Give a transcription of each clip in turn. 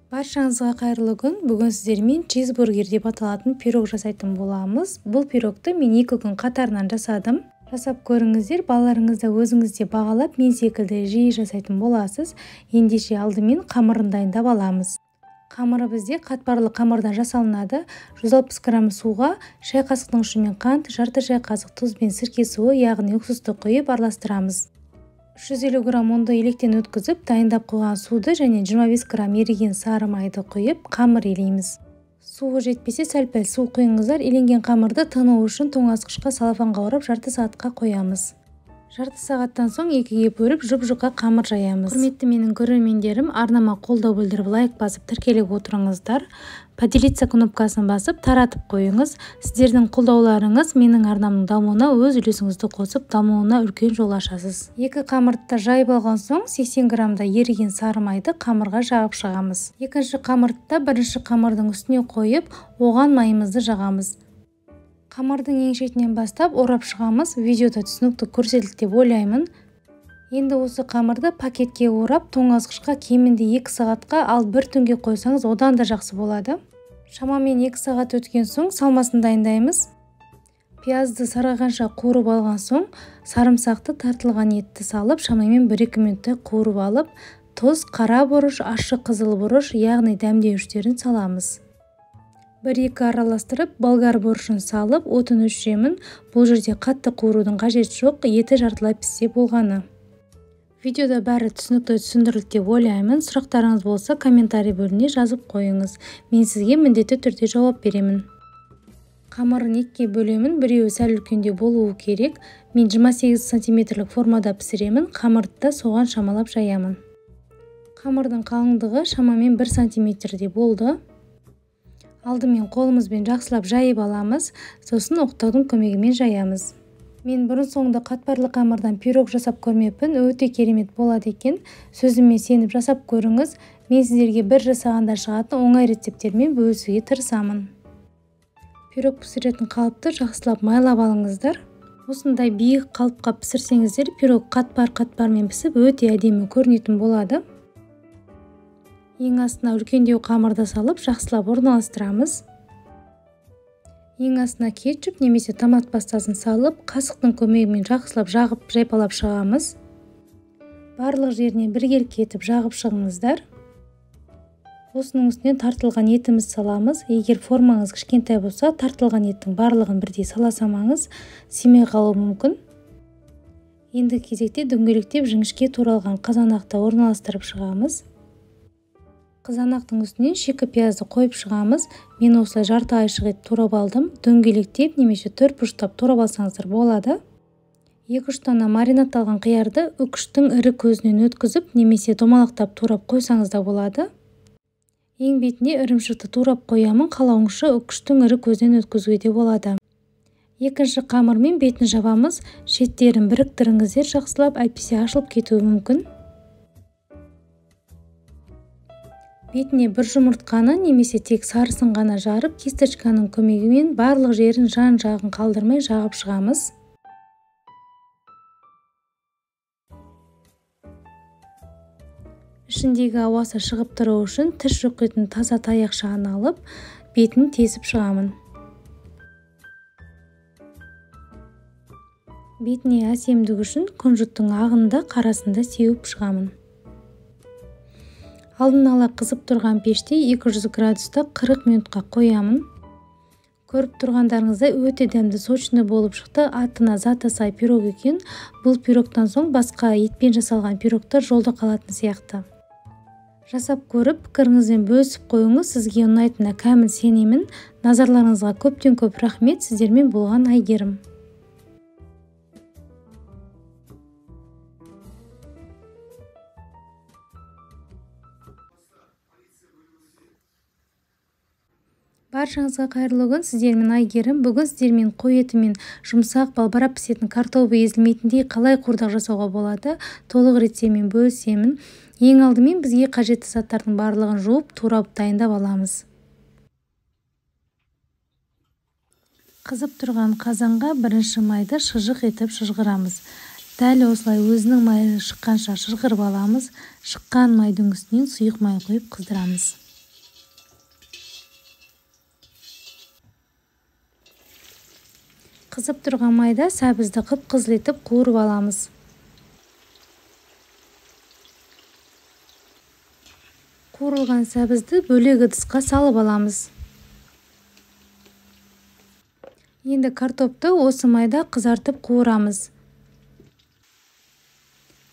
Баршаңызға қайырлы күн. Бүгін сіздермен чизбургер деп аталатын пирог жасайтын боламыз. Бұл пирогты мен 2 күн қатарынан жасадым. Жасап көріңіздер, балаларыңыз да өзіңіз де бағалап, мен секілді жиі жасайтын боласыз. Ендеше алдымен қамырын дайындап аламыз. Қамыры бізде қатпарлы қамырдан жасалынады. 160 грамм суға шай қасықтың ұшымен қант, жарты шай қасық тұз бен сірке суы, яғни уксусты құйып араластырамыз. 350 грамм ұнды електен өткізіп, дайындап қойған суды және 25 грамм еріген сары майды құйып, қамыр елейміз. Суы жетпесе сәл-пәл су құйыңыздар. Еленген қамырды тыну үшін тоңазытқышқа салафанға орап жарты сағатқа қоямыз. Жарты сағаттан соң екіге бөліп жұп-жұқа қамыр жаямыз. Құрметті менің көрермендерім, арнама қолдау білдіріп лайк басып тіркеліп отырыңыздар. Поделиться кнопкасын басып таратып қойыңыз. Сіздердің қолдауларыңыз менің арнамның дамуына өз үлесіңізді қосып, дамуына үлкен жол ашасыз. Екі қамырды жайып алған соң 80 граммда еріген сары майды қамырға жағып шығамыз. Екінші қамырды да бірінші қамырдың үстіне қойып, оған майымызды жағамыз. Қамырдың ең шетінен бастап орап шығамыз. Видеода түсінікті көрсетілді деп ойлаймын. Енді осы қамырды пакетке орап, тоңазытқышқа кемінде 2 сағатқа, ал бір түнге қойсаңыз одан да жақсы болады. Шамамен 2 сағат өткен соң салмасын дайындаймыз. Пиязды сарғайғанша қуырып алған соң, сарымсақты тартылған етті салып, шамамен 1-2 минуттай қуырып алып, тұз, қара бұрыш, ащы қызыл бұрыш, яғни дәмдеуіштерін саламыз. 1-2 араластырып, болгар бұрышын салып, отын өшіремін. Бұл жерде қатты қуырудың қажеті жоқ, еті жартылай піссе болғаны. Видеода бәрі түсінікті түсіндірілді деп ойлаймын. Сұрақтарыңыз болса, комментарий бөліміне жазып қойыңыз. Мен сізге міндетті түрде жауап беремін. Қамырын екіге бөлемін, біреуі сәл үлкендеу болуы керек. Мен 28 сантиметрлік формада пісіремін, қамырды да соған шамалап жаямын. Қамырдың қалыңдығы шамамен 1 сантиметрде болды. Алдымен қолымызбен жақсылап жайып аламыз, сосын оқтаудың көмегімен жаямыз. Мен бұрын соңды қатпарлы қамырдан пирог жасап көрмеппін, өте керемет болады екен. Сөзіме сеніп жасап көріңіз. Мен сіздерге бір жасағанда шығатын оңай рецепттермен бөлісуге тырысамын. Пирог пісіретін қалыпты жақсылап майлап алыңыздар. Осындай биік қалыпқа пісірсеңіздер, пирог қатпар-қатпармен пісіп, өте әдемі көрінетін болады. Ең астына үлкендеу қамырды салып, жақсылап орналастырамыз. Ең астына кетчуп немесе томат пастасын салып, қасықтың көмегімен жақсылап жағып, жайпалап шығамыз. Барлық жеріне біркелкі етіп жағып шығыңыздар. Осының үстіне тартылған етіміз саламыз. Егер формаңыз кішкентай болса, тартылған еттің барлығын бірдей сала салмаңыз, сыймай қалуы мүмкін. Енді кезекте дөңгелектеп жіңішке туралған қазанақты орналастырып шығамыз. Қызанақтың үстінен шикі пиязды қойып шығамыз. Мен осылай жарты айшық етіп турап алдым. Дөңгелектеп немесе төрт бұрыштап турап алсаңыздар болады. 2-3 дана маринадталған қиярды үкіштің ірі көзінен өткізіп немесе домалақтап турап қойсаңыз да болады. Ең бетіне ірімшікті турап қоямын. Қалауыңызша үкіштің ірі көзінен өткізуге де болады. Екінші қамырмен бетін жабамыз. Шеттерін біріктіріңіздер жақсылап, әйтпесе ашылып кетуі мүмкін. Бетіне бір жұмыртқаны немесе тек сарысын ғана жарып, кисточканың көмегімен барлық жерін жан-жағын қалдырмай жағып шығамыз. Ішіндегі ауасы шығып тұру үшін тіс жұқитын таза таяқшаны алып, бетін тесіп шығамын. Бетіне әсемдік үшін күнжіттің ағын да қарасын да сеуіп шығамын. Алдын ала қызып тұрған пеште 200 градуста 40 минутқа қоямын. Көріп тұрғандарыңыздай өте дәмді, сочный болып шықты. Атына заты сай пирог екен. Бұл пирогтан соң басқа етпен жасалған пирогтар жолда қалатын сияқты. Жасап көріп, пікіріңізбен бөлісіп қойыңыз. Сізге ұнайтынына кәміл сенемін. Назарларыңызға көптен көп рахмет. Сіздермен болған Әйгерім. Баршаңызға қайырлы күн, сіздермен Әйгерім. Бүгін сіздермен қой етімен жұмсақ балбырап пісетін картобы езілмейтіндей қалай қуырдақ жасауға болады, толық рецептімен бөлісемін. Ең алдымен бізге қажетті заттардың барлығын жуып, турап дайындап аламыз. Қызып тұрған қазанға бірінші майды шыжық етіп шыжғырамыз. Дәл осылай өзінің майы шыққанша шыжғырып аламыз. Шыққан майдың үстінен сұйық май құйып қыздырамыз. Қызып тұрған майда сәбізді қып-қызыл етіп қуырып аламыз. Қуырылған сәбізді бөлек ыдысқа салып аламыз. Енді картопты осы майда қызартып қуырамыз.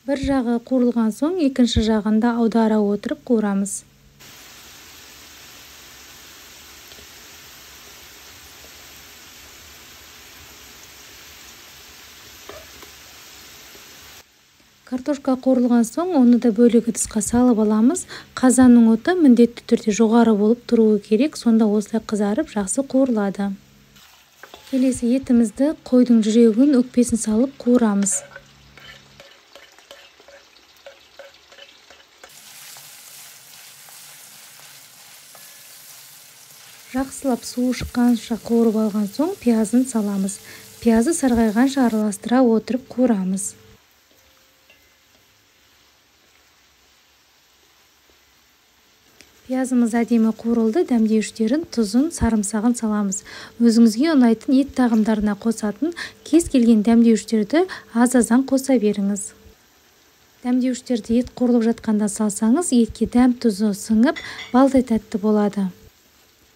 Бір жағы қуырылған соң екінші жағын да аудара отырып қуырамыз. Картошка қуырылған соң оны да бөлек ыдысқа салып аламыз. Қазанның оты міндетті түрде жоғары болып тұруы керек, сонда осылай қызарып жақсы қуырылады. Келесі етімізді қойдың жүрегін, өкпесін салып қуырамыз. Жақсылап суы шыққанша қуырып алған соң пиязын саламыз. Пиязы сарғайғанша араластыра отырып қуырамыз. Пиязымыз әдемі қуырылды, дәмдеуіштерін, тұзын, сарымсағын саламыз. Өзіңізге ұнайтын ет тағамдарына қосатын кез келген дәмдеуіштерді аз-аздан қоса беріңіз. Дәмдеуіштерді ет қуырылып жатқанда салсаңыз, етке дәм тұзы сіңіп, балдай тәтті болады.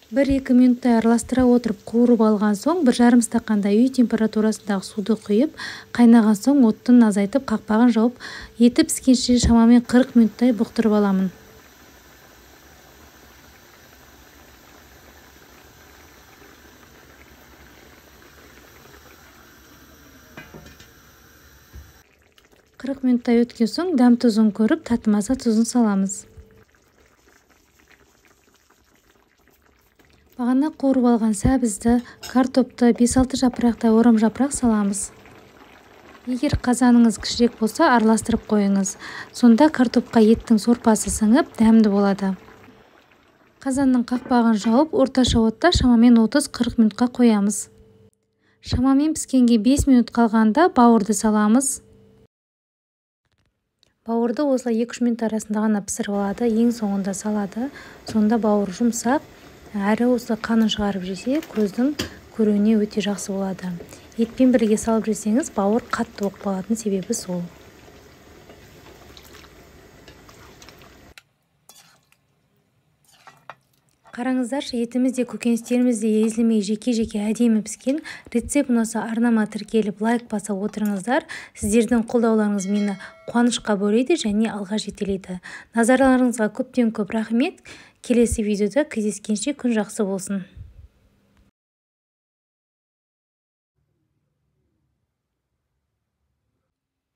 1-2 минуттай араластыра отырып қуырып алған соң 1,5 стақандай үй температурасындағы суды құйып, қайнаған соң оттын азайтып, қақпағын жауып, еті піскенше шамамен 40 минуттай бұқтырып аламын. Қырық минуттай өткен соң дәм тұзын көріп, татымаса тұзын саламыз. Бағана қуырып алған сәбізді, картопты, 5-6 жапырақтай орам жапырақ саламыз. Егер қазаныңыз кішірек болса, араластырып қойыңыз. Сонда картопқа еттің сорпасы сіңіп, дәмді болады. Қазанның қақпағын жауып, орташа отта шамамен 30-40 минутқа қоямыз. Шамамен піскенге 5 минут қалғанда бауырды саламыз. Бауырды осылай 2-3 минут арасында ғана пісіріп алады, ең соңында салады. Сонда бауыр жұмсақ, әрі осы қанын шығарып жесе, көздің көруіне өте жақсы болады. Етпен бірге салып жесеңіз, бауыр қатты болып қалатын себебі сол. Қараңыздаршы, етіміз де көкөністеріміз де езілмей жеке-жеке әдемі піскен. Рецепт ұнаса арнама тіркеліп лайк баса отырыңыздар. Сіздердің қолдауларыңыз мені қуанышқа бөлейді және алға жетелейді. Назарларыңызға көптен көп рахмет. Келесі видеода кездескенше күн жақсы болсын.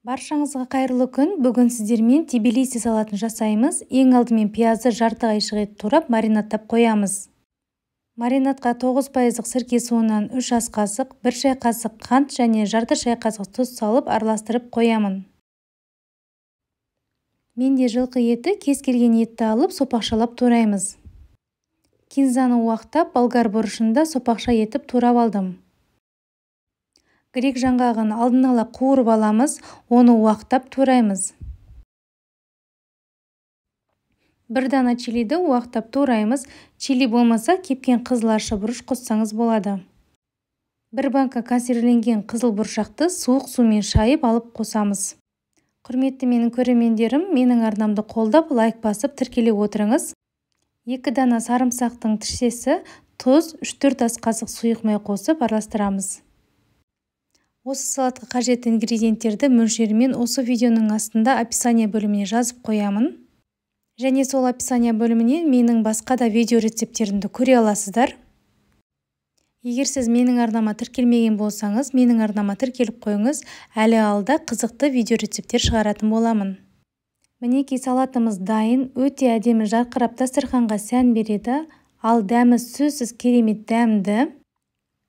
Баршаңызға қайырлы күн. Бүгін сіздермен Тбилиси салатын жасаймыз. Ең алдымен пиязды жарты қайшық етіп турап маринадтап қоямыз. Маринадқа 9% сірке суынан 3 ас қасық, 1 шай қасық қант және жарты шай қасық тұз салып араластырып қоямын. Менде жылқы еті, кез келген етті алып сопақшалап тураймыз. Кинзаны уақтап, болгар бұрышында сопақша етіп турап алдым. Грек жаңғағын алдын ала қуырып аламыз, оны уақтап тураймыз. Бір дана чилиді уақтап тураймыз. Чили болмаса кепкен қызыл арша бұрыш қоссаңыз болады. Бір банка консервіленген қызыл бұршақты суық сумен шайып алып қосамыз. Құрметті менің көрермендерім, менің арнамды қолдап, лайк басып тіркеле отырыңыз. 2 дана сарымсақтың тішесі, тұз, 3-4 ас қасық сұйық май қосып араластырамыз. Осы салатқа қажетті ингредиенттерді мөлшерімен осы видеоның астында описание бөліміне жазып қоямын. Және сол описание бөлімінен менің басқа да видео рецепттерімді көре аласыздар. Егер сіз менің арнама тіркелмеген болсаңыз, менің арнама тіркеліп қойыңыз, әлі алда қызықты видео рецепттер шығаратын боламын. Мінекей салатымыз дайын, өте әдемі жарқырап дастарханға сән береді, ал дәмі сөзсіз керемет дәмді.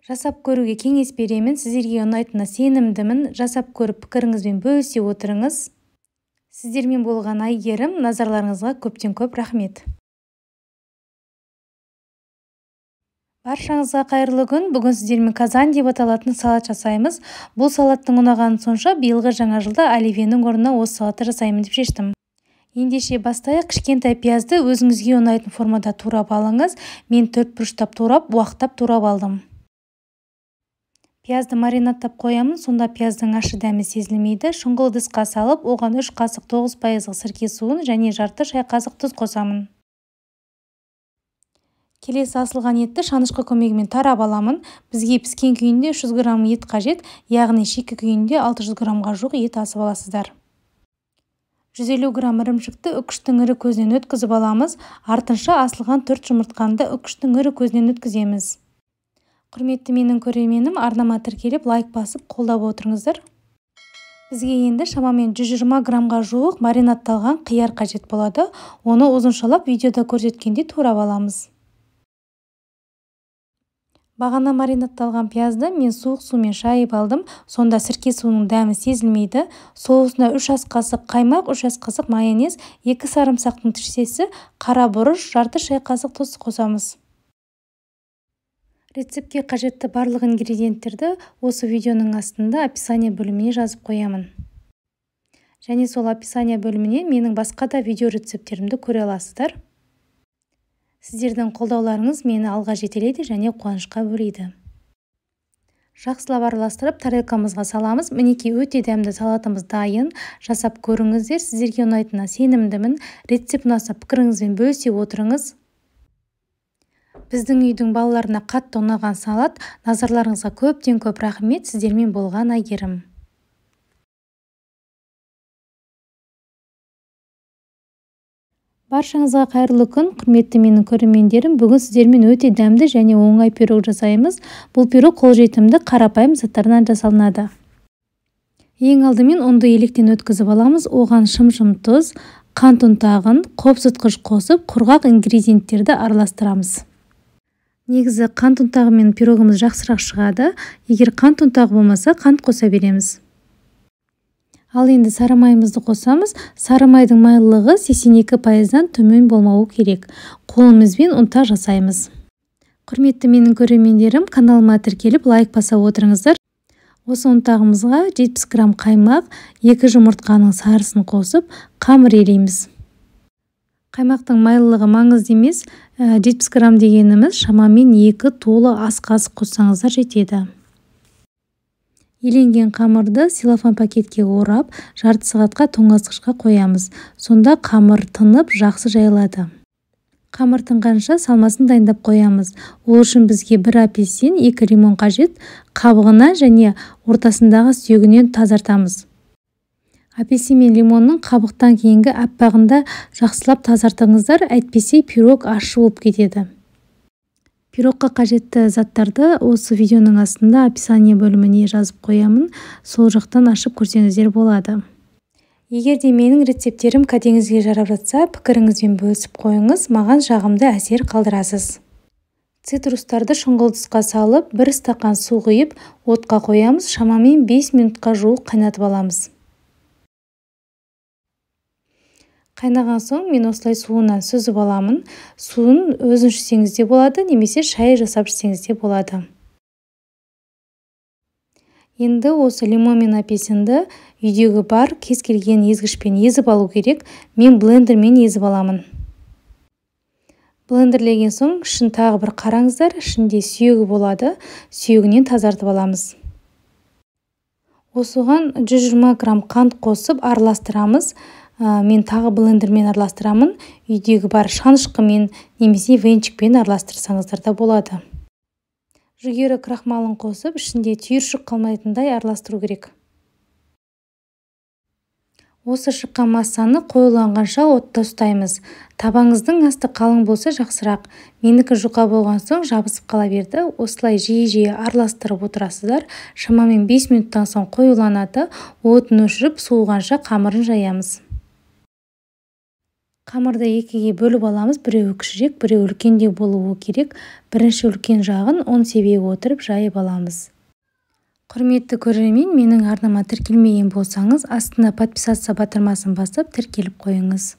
Жасап көруге кеңес беремін, сіздерге ұнайтынына сенімдімін. Жасап көріп пікіріңізбен бөлісе отырыңыз. Сіздермен болған Айгерім, назарларыңызға көптен көп рахмет. Баршаңызға қайырлы күн. Бүгін сіздермен казан деп аталатын салат жасаймыз. Бұл салаттың ұнағаны сонша, биылғы жаңа жылда оливьенің орнына осы салатты жасаймын деп шештім. Ендеше бастайық. Кішкентай пиязды өзіңізге ұнайтын формада турап алыңыз. Мен 4 бұрыштап турап, уақтап турап алдым. Пиязды маринадтап қоямын, сонда пияздың ащы дәмі сезілмейді. Шұңғыл ыдысқа салып, оған 3 қасық 9% сірке суын және жарты шай қасық тұз қосамын. Келесі асылған етті шанышқы көмегімен тарап аламын. Бізге піскен күйінде 300 грамм ет қажет, яғни шикі күйінде 600 граммға жуық ет асып аласыздар. 150 грамм ірімшікті үкіштің ірі көзінен өткізіп аламыз. Артынша асылған 4 жұмыртқаны да үкіштің ірі көзінен өткіземіз. Құрметті менің көрерменім, арнама тіркеліп, лайк басып, қолдап отырыңыздар. Бізге енді шамамен 120 граммға жуық маринадталған қияр қажет болады. Оны ұзыншалап видеода көрсеткендей турап аламыз. Бағана маринадталған пиязды мен суық сумен шайып алдым, сонда сірке суының дәмі сезілмейді. Соусына 3 ас қасық қаймақ, 3 ас қасық майонез, 2 сарымсақтың тішсесі, қара бұрыш, жарты шай қасық тұз қосамыз. Рецептке қажетті барлық ингредиенттерді осы видеоның астында описание бөліміне жазып қоямын. Және сол описание бөліміне менің басқа да видео рецепттерімді көре аласыздар. Сіздердің қолдауларыңыз мені алға жетелейді және қуанышқа бөлейді. Жақсылап араластырып тарелкамызға саламыз. Мінекей, өте дәмді салатымыз дайын. Жасап көріңіздер, сіздерге ұнайтынына сенімдімін. Рецепт ұнаса пікіріңізбен бөлісе отырыңыз. Біздің үйдің балаларына қатты ұнаған салат. Назарларыңызға көптен көп рахмет. Сіздермен болған Әйгерім. Баршаңызға қайырлы күн, құрметті менің көрермендерім. Бүгін сіздермен өте дәмді және оңай пирог жасаймыз. Бұл пирог қолжетімді қарапайым заттардан жасалынады. Ең алдымен ұнды електен өткізіп аламыз. Оған шым-шым тұз, қант ұнтағын, қопсытқыш қосып, құрғақ ингредиенттерді араластырамыз. Негізі қант ұнтағымен пирогымыз жақсырақ шығады. Егер қант ұнтағы болмаса, қант қоса береміз. Ал енді сары майымызды қосамыз. Сары майдың майлылығы 82%-дан төмен болмауы керек. Қолымызбен ұнтақ жасаймыз. Құрметті менің көрермендерім, каналыма тіркеліп лайк баса отырыңыздар. Осы ұнтағымызға 70 грамм қаймақ, 2 жұмыртқаның сарысын қосып, қамыр елейміз. Қаймақтың майлылығы маңызды емес, 70 грамм дегеніміз шамамен 2 толы ас қасық қоссаңыздар жетеді. Еленген қамырды целлофан пакетке орап, жарты сағатқа тоңазытқышқа қоямыз. Сонда қамыр тынып, жақсы жайылады. Қамыр тынғанша салмасын дайындап қоямыз. Ол үшін бізге 1 апельсин, 2 лимон қажет. Қабығынан және ортасындағы сүйегінен тазартамыз. Апельсин мен лимонның қабықтан кейінгі аппағында жақсылап тазартыңыздар, әйтпесе пирог ащы болып кетеді. Пирогқа қажетті заттарды осы видеоның астында описание бөліміне жазып қоямын. Сол жақтан ашып көрсеңіздер болады. Егер де менің рецепттерім кәдеңізге жарап жатса, пікіріңізбен бөлісіп қойыңыз, маған жағымды әсер қалдырасыз. Цитрустарды шұңғыл ыдысқа салып, 1 стақан су құйып, отқа қоямыз, шамамен 5 минутқа жуық қайнатып аламыз. Қайнаған соң мен осылай суынан сүзіп аламын. Суын өзін ішсеңіз де болады, немесе шай жасап ішсеңіз де болады. Енді осы лимон мен апельсинді үйдегі бар кез келген езгішпен езіп алу керек. Мен блендермен езіп аламын. Блендерлеген соң ішін тағы бір қараңыздар, ішінде сүйегі болады. Сүйегінен тазартып аламыз. Осыған 120 грамм қант қосып араластырамыз. Мен тағы блендермен араластырамын. Үйдегі бар шанышқымен немесе венчикпен араластырсаңыздар да болады. Жүгері крахмалын қосып, ішінде түйіршік қалмайтындай араластыру керек. Осы шыққан массаны қоюланғанша отта ұстаймыз. Табаңыздың асты қалың болса жақсырақ. Менікі жұқа болған соң жабысып қала берді. Осылай жиі-жиі араластырып отырасыздар. Шамамен 5 минуттан соң қоюланады. Отын өшіріп, суығанша қамырын жаямыз. Қамырды екіге бөліп аламыз. Біреуі кішірек, біреуі үлкендеу болуы керек. Бірінші үлкен жағын ұн себе отырып жайып аламыз. Құрметті көрермен, менің арнама тіркелмеген болсаңыз, астына подписаться батырмасын басып тіркеліп қойыңыз.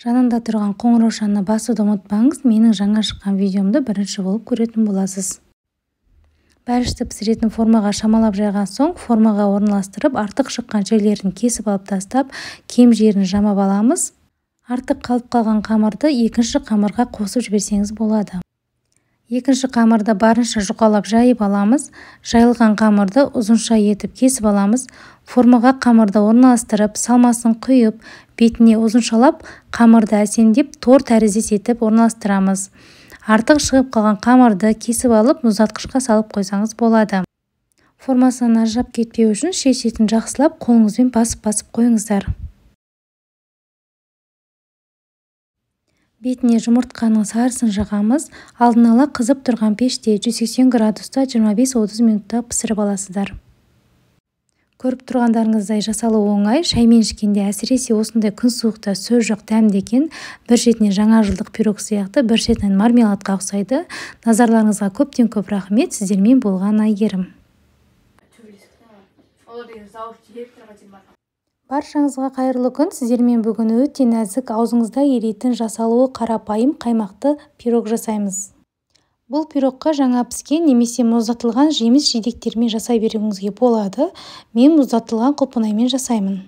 Жанында тұрған қоңыраушаны басуды ұмытпаңыз, менің жаңа шыққан видеомды бірінші болып көретін боласыз. Бәлішті пісіретін формаға шамалап жайған соң, формаға орналастырып, артық шыққан жерлерін кесіп алып тастап, кем жерін жамап аламыз. Артық қалып қалған қамырды екінші қамырға қосып жіберсеңіз болады. Екінші қамырды барынша жұқалап жайып аламыз. Жайылған қамырды ұзынша етіп кесіп аламыз. Формаға қамырды орналастырып, салмасын құйып, бетіне ұзыншалап қамырды әсемдеп тор тәріздес етіп орналастырамыз. Артық шығып қалған қамырды кесіп алып, мұздатқышқа салып қойсаңыз болады. Формасынан ажырап кетпеу үшін шет-шетін жақсылап қолыңызбен басып-басып қойыңыздар. Бетіне жұмыртқаның сарысын жағамыз. Алдын ала қызып тұрған пеште 180 градуста 25-30 минутта пісіріп аласыздар. Көріп тұрғандарыңыздай жасалуы оңай, шаймен ішкенде әсіресе осындай күн суықта сөз жоқ дәмді екен. Бір шетінен жаңа жылдық пирог сияқты, бір шетінен мармеладқа ұқсайды. Назарларыңызға көптен көп рахмет. Сіздермен болған Әйгерім. Баршаңызға қайырлы күн. Сіздермен бүгін өте нәзік, аузыңызда ерейтін, жасалуы қарапайым қаймақты пирог жасаймыз. Бұл пирогқа жаңа піскен немесе мұздатылған жеміс жидектермен жасай беруіңізге болады. Мен мұздатылған құлпынаймен жасаймын.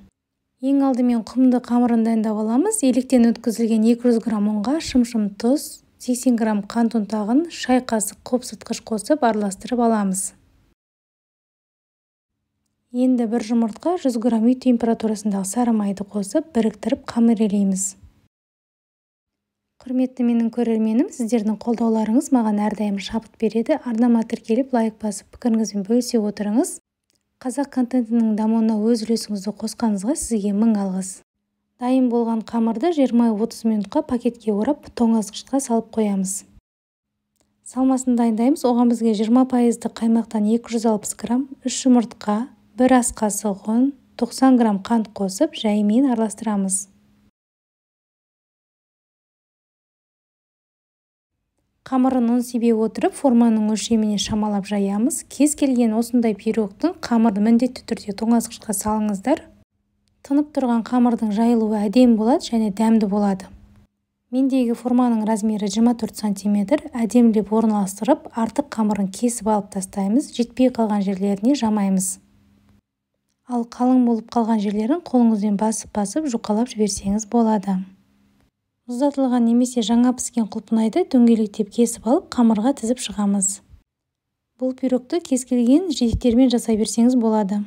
Ең алдымен құмды қамырын дайындап аламыз. Електен өткізілген 200 грамм ұнға шым-шым тұз, 80 грамм қант ұнтағын, шай қасық қопсытқыш қосып араластырып аламыз. Енді бір жұмыртқа 100 грамм үй температурасындағы сары майды қосып, біріктіріп қамыр елейміз. Құрметті менің көрерменім, сіздердің қолдауларыңыз маған әрдайым шабыт береді. Арнама тіркеліп, лайк басып, пікіріңізбен бөлісе отырыңыз. Қазақ контентінің дамуына өз үлесіңізді қосқаныңызға сізге мың алғыс. Дайын болған қамырды 20-30 минутқа пакетке орап, тоңазытқышқа салып қоямыз. Салмасын дайындаймыз. Оған бізге 20% қаймақтан 260 грамм, 3 жұмыртқа, 1 ас қасық ұн, 90 грамм қант қосып, жаймен араластырамыз. Қамырын ұн себе отырып, форманың өлшеміне шамалап жаямыз. Кез келген осындай пирогтың қамырды міндетті түрде тоңазытқышқа салыңыздар. Тынып тұрған қамырдың жайылуы әдемі болады және дәмді болады. Мендегі форманың размері 24 сантиметр. Әдемілеп орналастырып, артық қамырын кесіп алып тастаймыз, жетпей қалған жерлеріне жамаймыз. Ал қалың болып қалған жерлерін қолыңызбен басып-басып жұқалап жіберсеңіз болады. Мұздатылған немесе жаңа піскен құлпынайды дөңгелектеп кесіп алып, қамырға тізіп шығамыз. Бұл пирогты кез келген жидектермен жасай берсеңіз болады.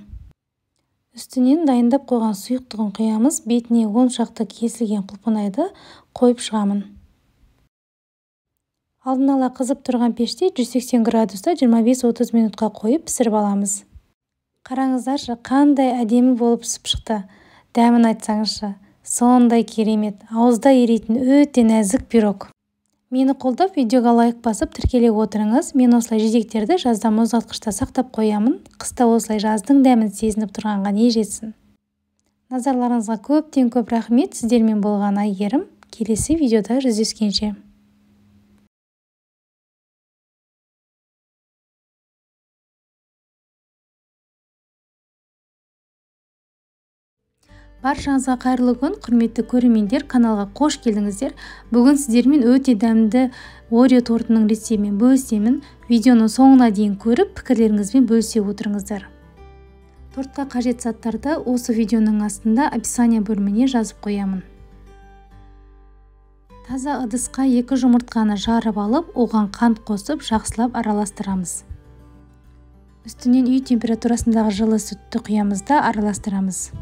Үстінен дайындап қойған сұйықтығын құямыз, бетіне 10 шақты кесілген құлпынайды қойып шығамын. Алдын ала қызып тұрған пеште 180 градуста 25-30 минутқа қойып пісіріп аламыз. Қараңыздаршы, қандай әдемі болып пісіп шықты. Дәмін айтсаңызшы, сондай керемет, ауызда ерейтін өте нәзік пирог. Мені қолдап, видеоға лайк басып, тіркеле отырыңыз. Мен осылай жидектерді жазда мұздатқышта сақтап қоямын. Қыста осылай жаздың дәмін сезініп тұрғанға не жетсін. Назарларыңызға көптен көп рахмет. Сіздермен болған Әйгерім. Келесі видеода жүздескенше. Баршаңызға қайырлы күн, құрметті көрермендер, каналға қош келдіңіздер. Бүгін сіздермен өте дәмді Орео тортының рецептімен бөлісемін. Видеоның соңына дейін көріп, пікірлеріңізбен бөлісе отырыңыздар. Тортқа қажет заттарды осы видеоның астында описание бөліміне жазып қоямын. Таза ыдысқа 2 жұмыртқаны жарып алып, оған қант қосып, жақсылап араластырамыз. Үстінен үй температурасындағы жылы сүтті құямыз да араластырамыз.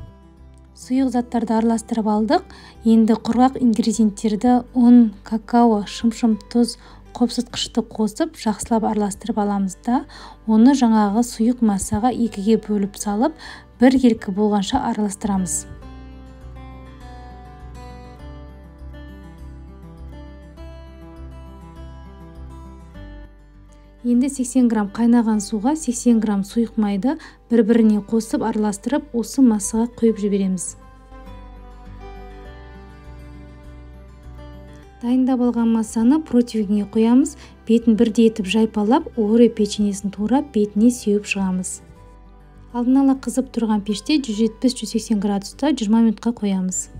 Сұйық заттарды араластырып алдық. Енді құрғақ ингредиенттерді ұн, какао, шым-шым тұз, қопсытқышты қосып, жақсылап араластырып аламыз да, оны жаңағы сұйық массаға 2-ге бөліп салып, біркелкі болғанша араластырамыз. Енді 80 грамм қайнаған суға 80 грамм сұйық майды бір-біріне қосып араластырып, осы массаға құйып жібереміз. Дайындап алған массаны противенге құямыз, бетін бірдей етіп жайпалап, Орео печеньесін турап, бетіне сеуіп шығамыз. Алдын ала қызып тұрған пеште 170-180 градуста 20 минутқа қоямыз.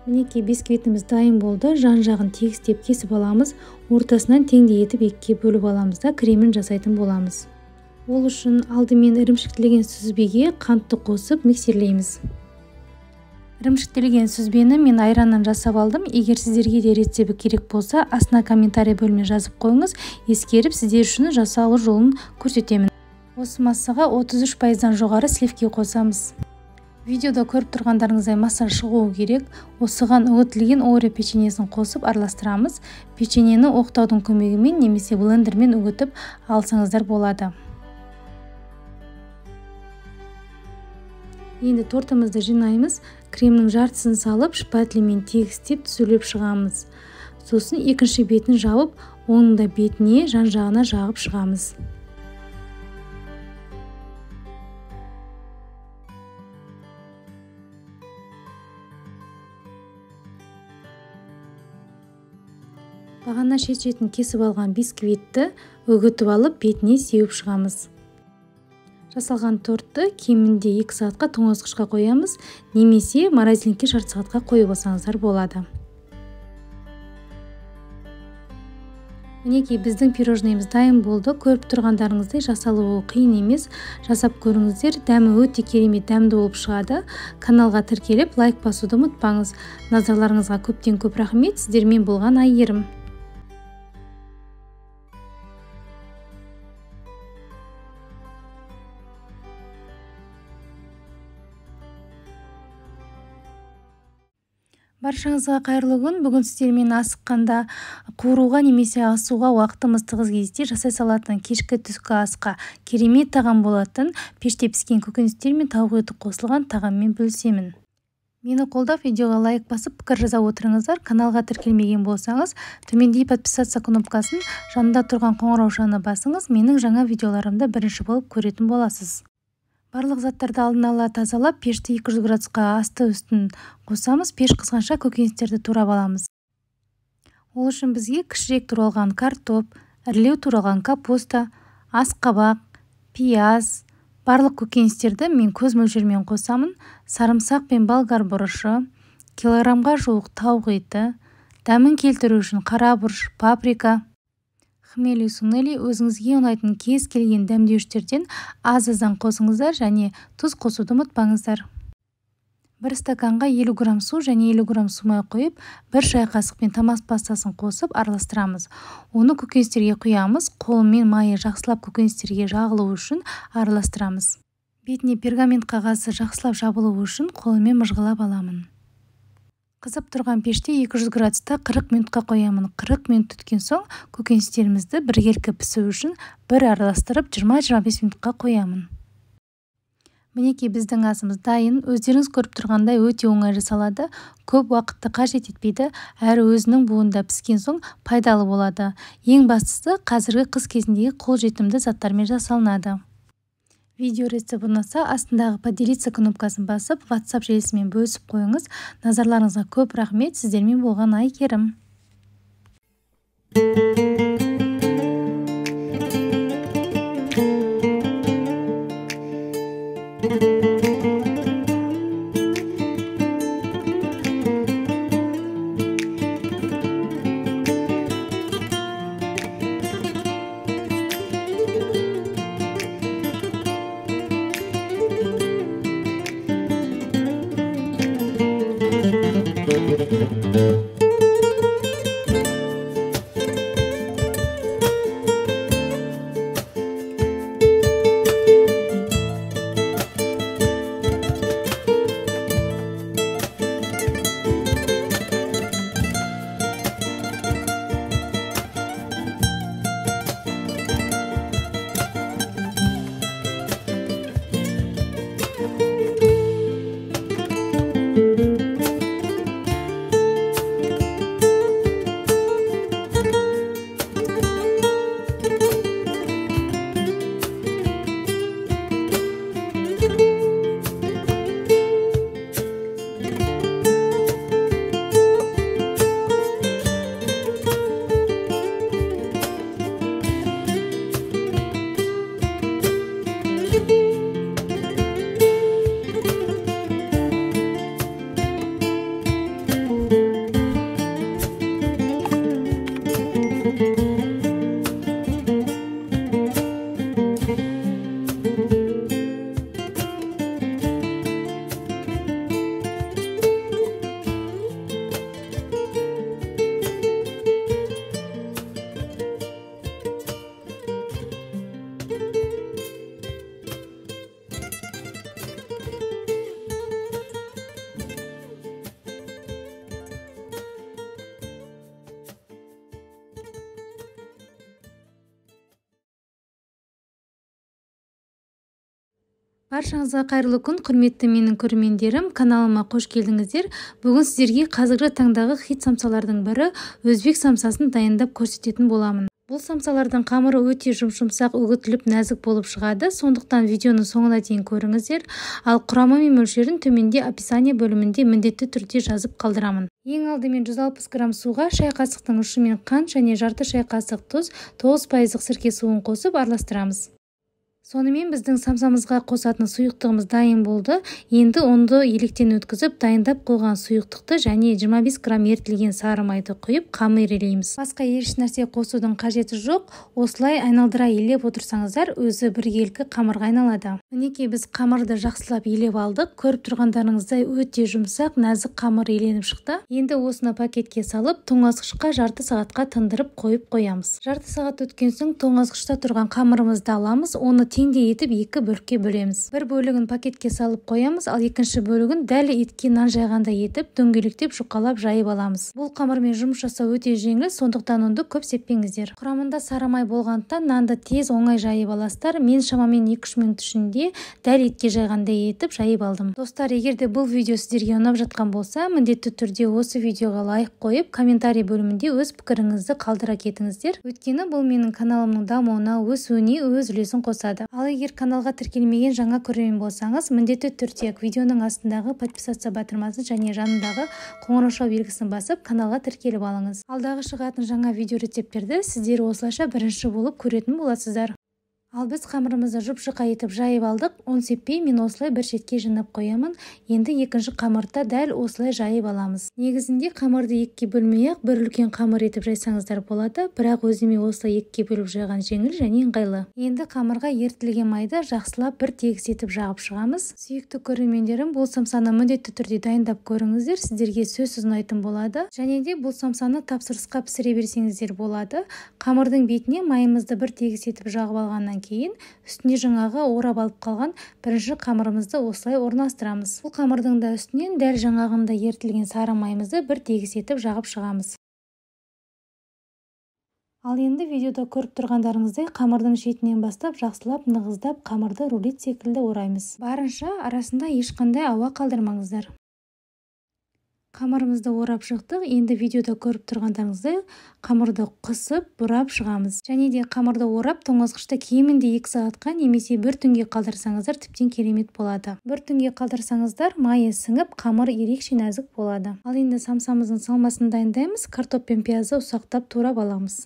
Мінекей бисквитіміз дайын болды. Жан-жағын тегістеп кесіп аламыз. Ортасынан теңдей етіп екіге бөліп аламыз да кремін жасайтын боламыз. Ол үшін алдымен ірімшіктелген сүзбеге қантты қосып миксерлейміз. Ірімшіктелген сүзбені мен айраннан жасап алдым. Егер сіздерге де рецепті керек болса, астына комментарий бөліміне жазып қойыңыз. Ескеріп, сіздер үшін жасалу жолын көрсетемін. Осы массаға 33%-дан жоғары сливки қосамыз. Видеода көріп тұрғандарыңыздай масса шығуы керек. Осыған үгітілген Орео печеньесін қосып араластырамыз. Печеньені оқтаудың көмегімен немесе блендермен үгітіп алсаңыздар болады. Енді тортымызды жинаймыз. Кремнің жартысын салып, шпателмен тегістеп түзулеп шығамыз. Сосын екінші бетін жауып, оның да бетіне жан-жағына жағып шығамыз. Бағана шет-шетін кесіп алған бисквитті үгітіп алып, бетіне сеуіп шығамыз. Жасалған тортты кемінде 2 сағатқа тоңазытқышқа қоямыз, немесе морозильникке жарты сағатқа қойып алсаңыздар болады. Мінекей біздің пирожныйымыз дайын болды. Көріп тұрғандарыңыздай жасалуы қиын емес. Жасап көріңіздер, дәмі өте керемет дәмді болып шығады. Каналға тіркеліп, лайк басуды ұмытпаңыз. Назарларыңызға көптен көп рахмет. Сіздермен болған Айгерім. Баршаңызға қайырлы күн. Бүгін сіздермен асыққанда қуыруға немесе асуға уақытымыз тығыз кезде жасай салатын кешкі түскі асқа керемет тағам болатын пеште піскен көкөністер мен тауық еті қосылған тағаммен бөлісемін. Мені қолдап, видеоға лайк басып, пікір жаза отырыңыздар. Каналға тіркелмеген болсаңыз, төмендегі подписаться кнопкасын, жанында тұрған қоңыраушаны басыңыз, менің жаңа видеоларымды бірінші болып көретін боласыз. Барлық заттарды алдын ала тазалап, пешті 200 градусқа асты үстін қосамыз. Пеш қызғанша көкөністерді турап аламыз. Ол үшін бізге кішірек туралған картоп, ірілеу туралған капуста, асқабақ, пияз, барлық көкөністерді мен көз мөлшерімен қосамын. Сарымсақ пен болгар бұрышы, килограммға жуық тауық еті, дәмін келтіру үшін қара бұрыш, паприка, хмели сунели, өзіңізге ұнайтын кез келген дәмдеуіштерден аз-аздан қосыңыздар және тұз қосуды ұмытпаңыздар. Бір стаканға 50 грамм су және 50 грамм сумай құйып, бір шай қасықпен томат пастасын қосып араластырамыз. Оны көкөністерге құямыз, қолмен майы жақсылап көкөністерге жағылуы үшін араластырамыз. Бетіне пергамент қағазы жақсылап жабылуы үшін қолымен мыжғылап аламын. Қызып тұрған пеште 200 градуста 40 минутқа қоямын. 40 минут өткен соң көкөністерімізді біркелкі пісу үшін бір араластырып 20-25 минутқа қоямын. Мінекей біздің асымыз дайын. Өздеріңіз көріп тұрғандай өте оңай жасалады, көп уақытты қажет етпейді, әрі өзінің буында піскен соң пайдалы болады. Ең бастысы қазіргі қыс кезіндегі қолжетімді заттармен жасалынады. Видео рецепт ұнаса, астындағы поделиться кнопкасын басып, WhatsApp желісімен бөлісіп қойыңыз. Назарларыңызға көп рахмет. Сіздермен болған Айгерім. Баршаңызға қайырлы күн, құрметті менің көрермендерім, каналыма қош келдіңіздер. Бүгін сіздерге қазіргі таңдағы хит самсалардың бірі өзбек самсасын дайындап көрсететін боламын. Бұл самсалардың қамыры өте жұп-жұмсақ, үгітіліп нәзік болып шығады. Сондықтан видеоны соңына дейін көріңіздер. Ал құрамы мен мөлшерін төменде описание бөлімінде міндетті түрде жазып қалдырамын. Ең алдымен 160 грамм суға шай қасықтың ұшымен қант және жарты шай қасық тұз, 9% сірке суын қосып араластырамыз. Сонымен біздің самсамызға қосатын сұйықтығымыз дайын болды. Енді ұнды електен өткізіп, дайындап қойған сұйықтықты және 25 грамм ерітілген сары майды құйып, қамыр илейміз. Басқа еш нәрсе қосудың қажеті жоқ. Осылай айналдыра илеп отырсаңыздар, өзі біркелкі қамырға айналады. Мінекей біз қамырды жақсылап илеп алдық. Көріп тұрғандарыңыздай өте жұмсақ, нәзік қамыр иленіп шықты. Енді осыны пакетке салып, тоңазытқышқа жарты сағатқа тындырып қойып қоямыз. Жарты сағат өткен соң тоңазытқышта тұрған қамырымызды аламыз. Оны теңдей етіп екі бөлікке бөлеміз. Бір бөлігін пакетке салып қоямыз, ал екінші бөлігін дәл етке нан жайғандай етіп дөңгелектеп жұқалап жайып аламыз. Бұл қамырмен жұмыс жасау өте жеңіл, сондықтан ұнды көп сеппеңіздер. Құрамында сары май болғандықтан нанды тез оңай жайып аласыздар. Мен шамамен 2-3 минут ішінде дәл етке жайғандай етіп жайып алдым. Достар, егер де бұл видео сіздерге ұнап жатқан болса, міндетті түрде осы видеоға лайк қойып, комментарий бөлімінде өз пікіріңізді қалдыра кетіңіздер. Өйткені бұл менің каналымның дамуына, өсуіне өз үлесін қосады. Ал егер каналға тіркелмеген жаңа көрермен болсаңыз, міндетті түрде видеоның астындағы подписаться батырмасын және жанындағы қоңырауша белгісін басып, каналға тіркеліп алыңыз. Алдағы шығатын жаңа видео рецепттерді сіздер осылайша бірінші болып көретін боласыздар. Ал біз қамырымызды жұп-жұқа етіп жайып алдық. Ұн сеппей мен осылай бір шетке жинап қоямын. Енді екінші қамырды дәл осылай жайып аламыз. Негізінде қамырды екіге бөлмей-ақ бір үлкен қамыр етіп жайсаңыздар болады, бірақ өзіме осылай екіге бөліп жайған жеңіл және ыңғайлы. Енді қамырға ерітілген майды жақсылап бір тегіс етіп жағып шығамыз. Сүйікті көрермендерім, бұл самсаны міндетті түрде дайындап көріңіздер, сіздерге сөзсіз ұнайтын болады. Және де бұл самсаны тапсырысқа пісіре берсеңіздер болады. Қамырдың бетіне майымызды бір тегіс етіп жағып алғаннан кейін үстіне жаңағы орап алып қалған бірінші қамырымызды осылай орналастырамыз. Бұл қамырдың да үстінен дәл жаңағында ерітілген сары майымызды бір тегіс етіп жағып шығамыз. Ал енді видеода көріп тұрғандарыңыздай қамырдың шетінен бастап жақсылап нығыздап қамырды рулет секілді ораймыз. Барынша арасында ешқандай ауа қалдырмаңыздар. Қамырымызды орап шықтық. Енді видеода көріп тұрғандарыңыздай қамырды қысып, бұрап шығамыз. Және де қамырды орап тоңазытқышта кемінде 2 сағатқа немесе бір түнге қалдырсаңыздар тіптен керемет болады. Бір түнге қалдырсаңыздар майы сіңіп, қамыр ерекше нәзік болады. Ал енді самсамыздың салмасын дайындаймыз. Картоп пен пиязды ұсақтап турап аламыз.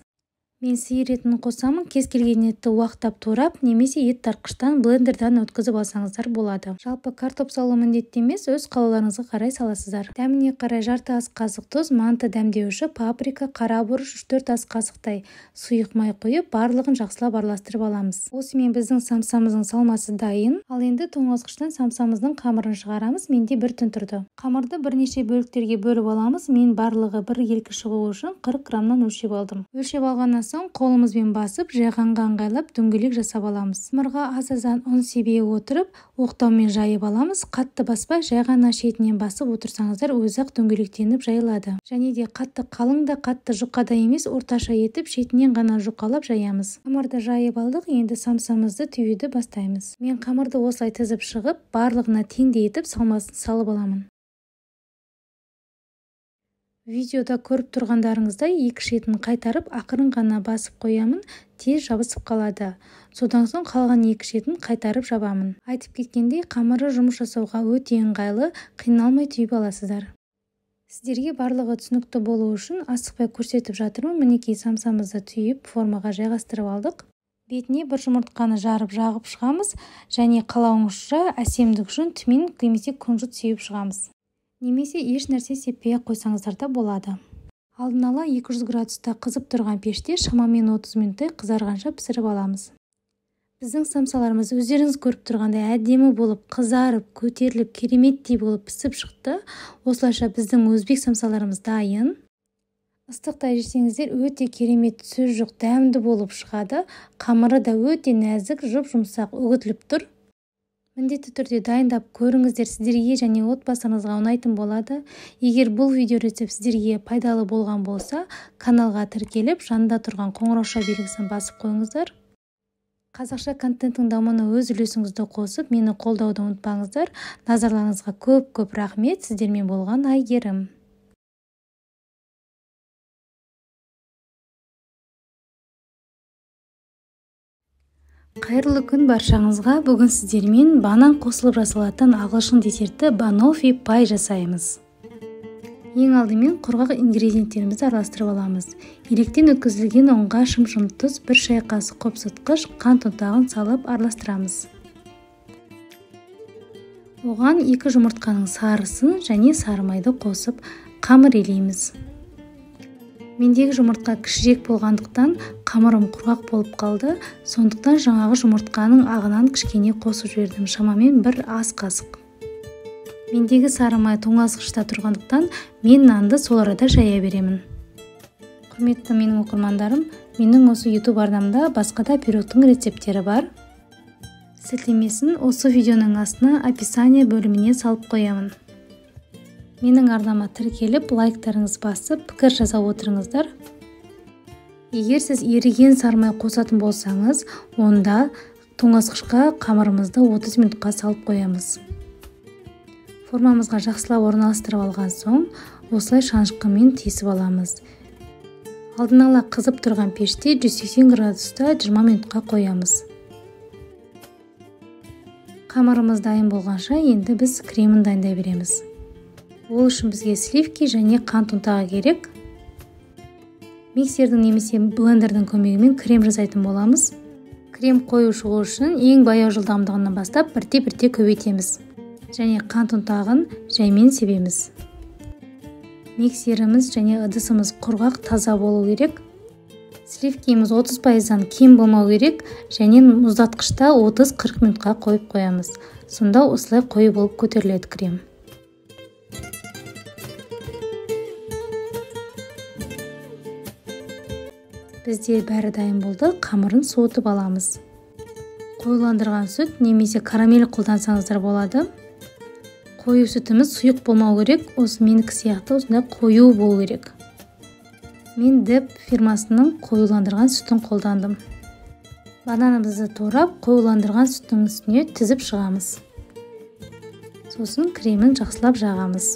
Мен сиыр етін қосамын. Кез келген етті уақтап турап, немесе ет тартқыштан блендерден өткізіп алсаңыздар болады. Жалпы картоп салу міндетті емес, өз қалауларыңызға қарай саласыздар. Дәміне қарай жарты ас қасық тұз, манты дәмдеуші, паприка, қара бұрыш, 3-4 ас қасықтай сұйық май құйып, барлығын жақсылап араластырып аламыз. Осымен біздің самсамыздың салмасы дайын. Ал енді тоңазытқыштан самсамыздың қамырын шығарамыз. Менде бір түн тұрды. Қамырды бірнеше бөліктерге бөліп аламыз. Мен барлығы бір келкі шығуы үшін 40 граммнан өлшеп алдым. Өлшеп алғаннан соң қолымызбен басып, жайғанға ыңғайлап дөңгелек жасап аламыз. Қамырға аз-аздан ұн себе отырып, оқтаумен жайып аламыз. Қатты баспай, жай ғана шетінен басып отырсаңыздар, өзі-ақ дөңгелектеніп жайылады. Және де қатты қалың да, қатты жұқа да емес, орташа етіп шетінен ғана жұқалап жаямыз. Қамырды жайып алдық, енді самсамызды түюді бастаймыз. Мен қамырды осылай тізіп шығып, барлығына теңдей етіп салмасын салып аламын. Видеода көріп тұрғандарыңыздай екі шетін қайтарып, ақырын ғана басып қоямын, тез жабысып қалады. Содан соң қалған екі шетін қайтарып жабамын. Айтып кеткендей, қамыры жұмыс жасауға өте ыңғайлы, қиналмай түйіп аласыздар. Сіздерге барлығы түсінікті болу үшін асықпай көрсетіп жатырмын. Мінекей самсамызды түйіп, формаға жайғастырып алдық. Бетіне бір жұмыртқаны жарып жағып шығамыз және қалауыңызша әсемдік үшін түмен немесе күнжіт сеуіп шығамыз. Немесе еш нәрсе сеппей қойсаңыздар да болады. Алдын ала 200 градуста қызып тұрған пеште шамамен 30 минуттай қызарғанша пісіріп аламыз. Біздің самсаларымыз өздеріңіз көріп тұрғандай әдемі болып қызарып, көтеріліп, кереметтей болып пісіп шықты. Осылайша біздің өзбек самсаларымыз дайын. Ыстықтай жесеңіздер өте керемет, сөз жоқ, дәмді болып шығады. Қамыры да өте нәзік, жұп-жұмсақ үгітіліп тұр. Міндетті түрде дайындап көріңіздер, сіздерге және отбасыңызға ұнайтын болады. Егер бұл видео рецепт сіздерге пайдалы болған болса, каналға тіркеліп, жанында тұрған қоңырауша белгісін басып қойыңыздар. Қазақша контенттің дамуына өз үлесіңізді қосып, мені қолдауды ұмытпаңыздар. Назарларыңызға көп-көп рахмет. Сіздермен болған Айгерім. Қайырлы күн баршаңызға. Бүгін сіздермен банан қосылып жасалатын ағылшын десерті баноффи пай жасаймыз. Ең алдымен құрғақ ингредиенттерімізді араластырып аламыз. Електен өткізілген ұнға шым-шым тұз, 1 шай қасық қопсытқыш, қант ұнтағын салып араластырамыз. Оған 2 жұмыртқаның сарысын және сары майды қосып қамыр илейміз. Мендегі жұмыртқа кішірек болғандықтан қамырым құрғақ болып қалды, сондықтан жаңағы жұмыртқаның ағынан кішкене қосып жібердім, шамамен 1 ас қасық. Мендегі сары май тоңазытқышта тұрғандықтан мен нанды сол арада жая беремін. Құрметті менің оқырмандарым, менің осы YouTube арнамда басқа да пирогтың рецепттері бар. Сілтемесін осы видеоның астына описание бөліміне салып қоямын. Менің арнама тіркеліп, лайктарыңыз басып, пікір жаза отырыңыздар. Егер сіз еріген сары май қосатын болсаңыз, онда тоңазытқышқа қамырымызды 30 минутқа салып қоямыз. Формамызға жақсылап орналастырып алған соң, осылай шанышқымен тесіп аламыз. Алдын ала қызып тұрған пеште 180 градуста 20 минутқа қоямыз. Қамырымыз дайын болғанша енді біз кремін дайындай береміз. Ол үшін бізге сливки және қант ұнтағы керек. Миксердің немесе блендердің көмегімен крем жасайтын боламыз. Крем қою шығу үшін ең баяу жылдамдығынан бастап бірте-бірте көбейтеміз. Және қант ұнтағын жаймен себеміз. Миксеріміз және ыдысымыз құрғақ, таза болу керек. Сливкиіміз 30%-дан кем болмау керек және мұздатқышта 30-40 минутқа қойып қоямыз. Сонда осылай қою болып көтеріледі крем. Бізде бәрі дайын болды, қамырын суытып аламыз. Қоюландырған сүт немесе карамель қолдансаңыздар болады. Қою сүтіміз сұйық болмау керек, осы менікі сияқты осындай қою болу керек. Мен Деп фирмасының қоюландырған сүтін қолдандым. Бананымызды турап, қоюландырған сүттің үстіне тізіп шығамыз. Сосын кремін жақсылап жағамыз.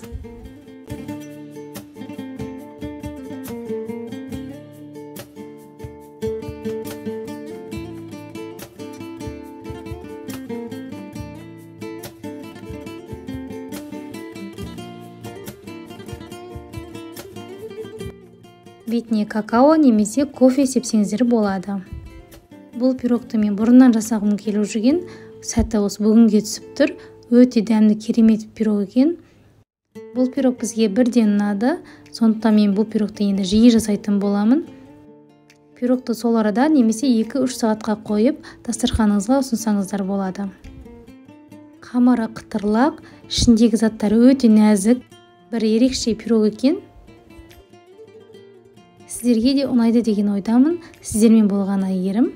Бетіне какао немесе кофе сепсеңіздер болады. Бұл пирогты мен бұрыннан жасағым келіп жүрген, сәті осы бүгінге түсіп тұр. Өте дәмді, керемет пирог екен. Бұл пирог бізге бірден ұнады, сондықтан мен бұл пирогты енді жиі жасайтын боламын. Пирогты сол арада немесе 2-3 сағатқа қойып, дастарханыңызға ұсынсаңыздар болады. Қамыры қытырлақ, ішіндегі заттары өте нәзік, бір ерекше пирог екен. Сіздерге де ұнайды деген ойдамын. Сіздермен болған Айгерім.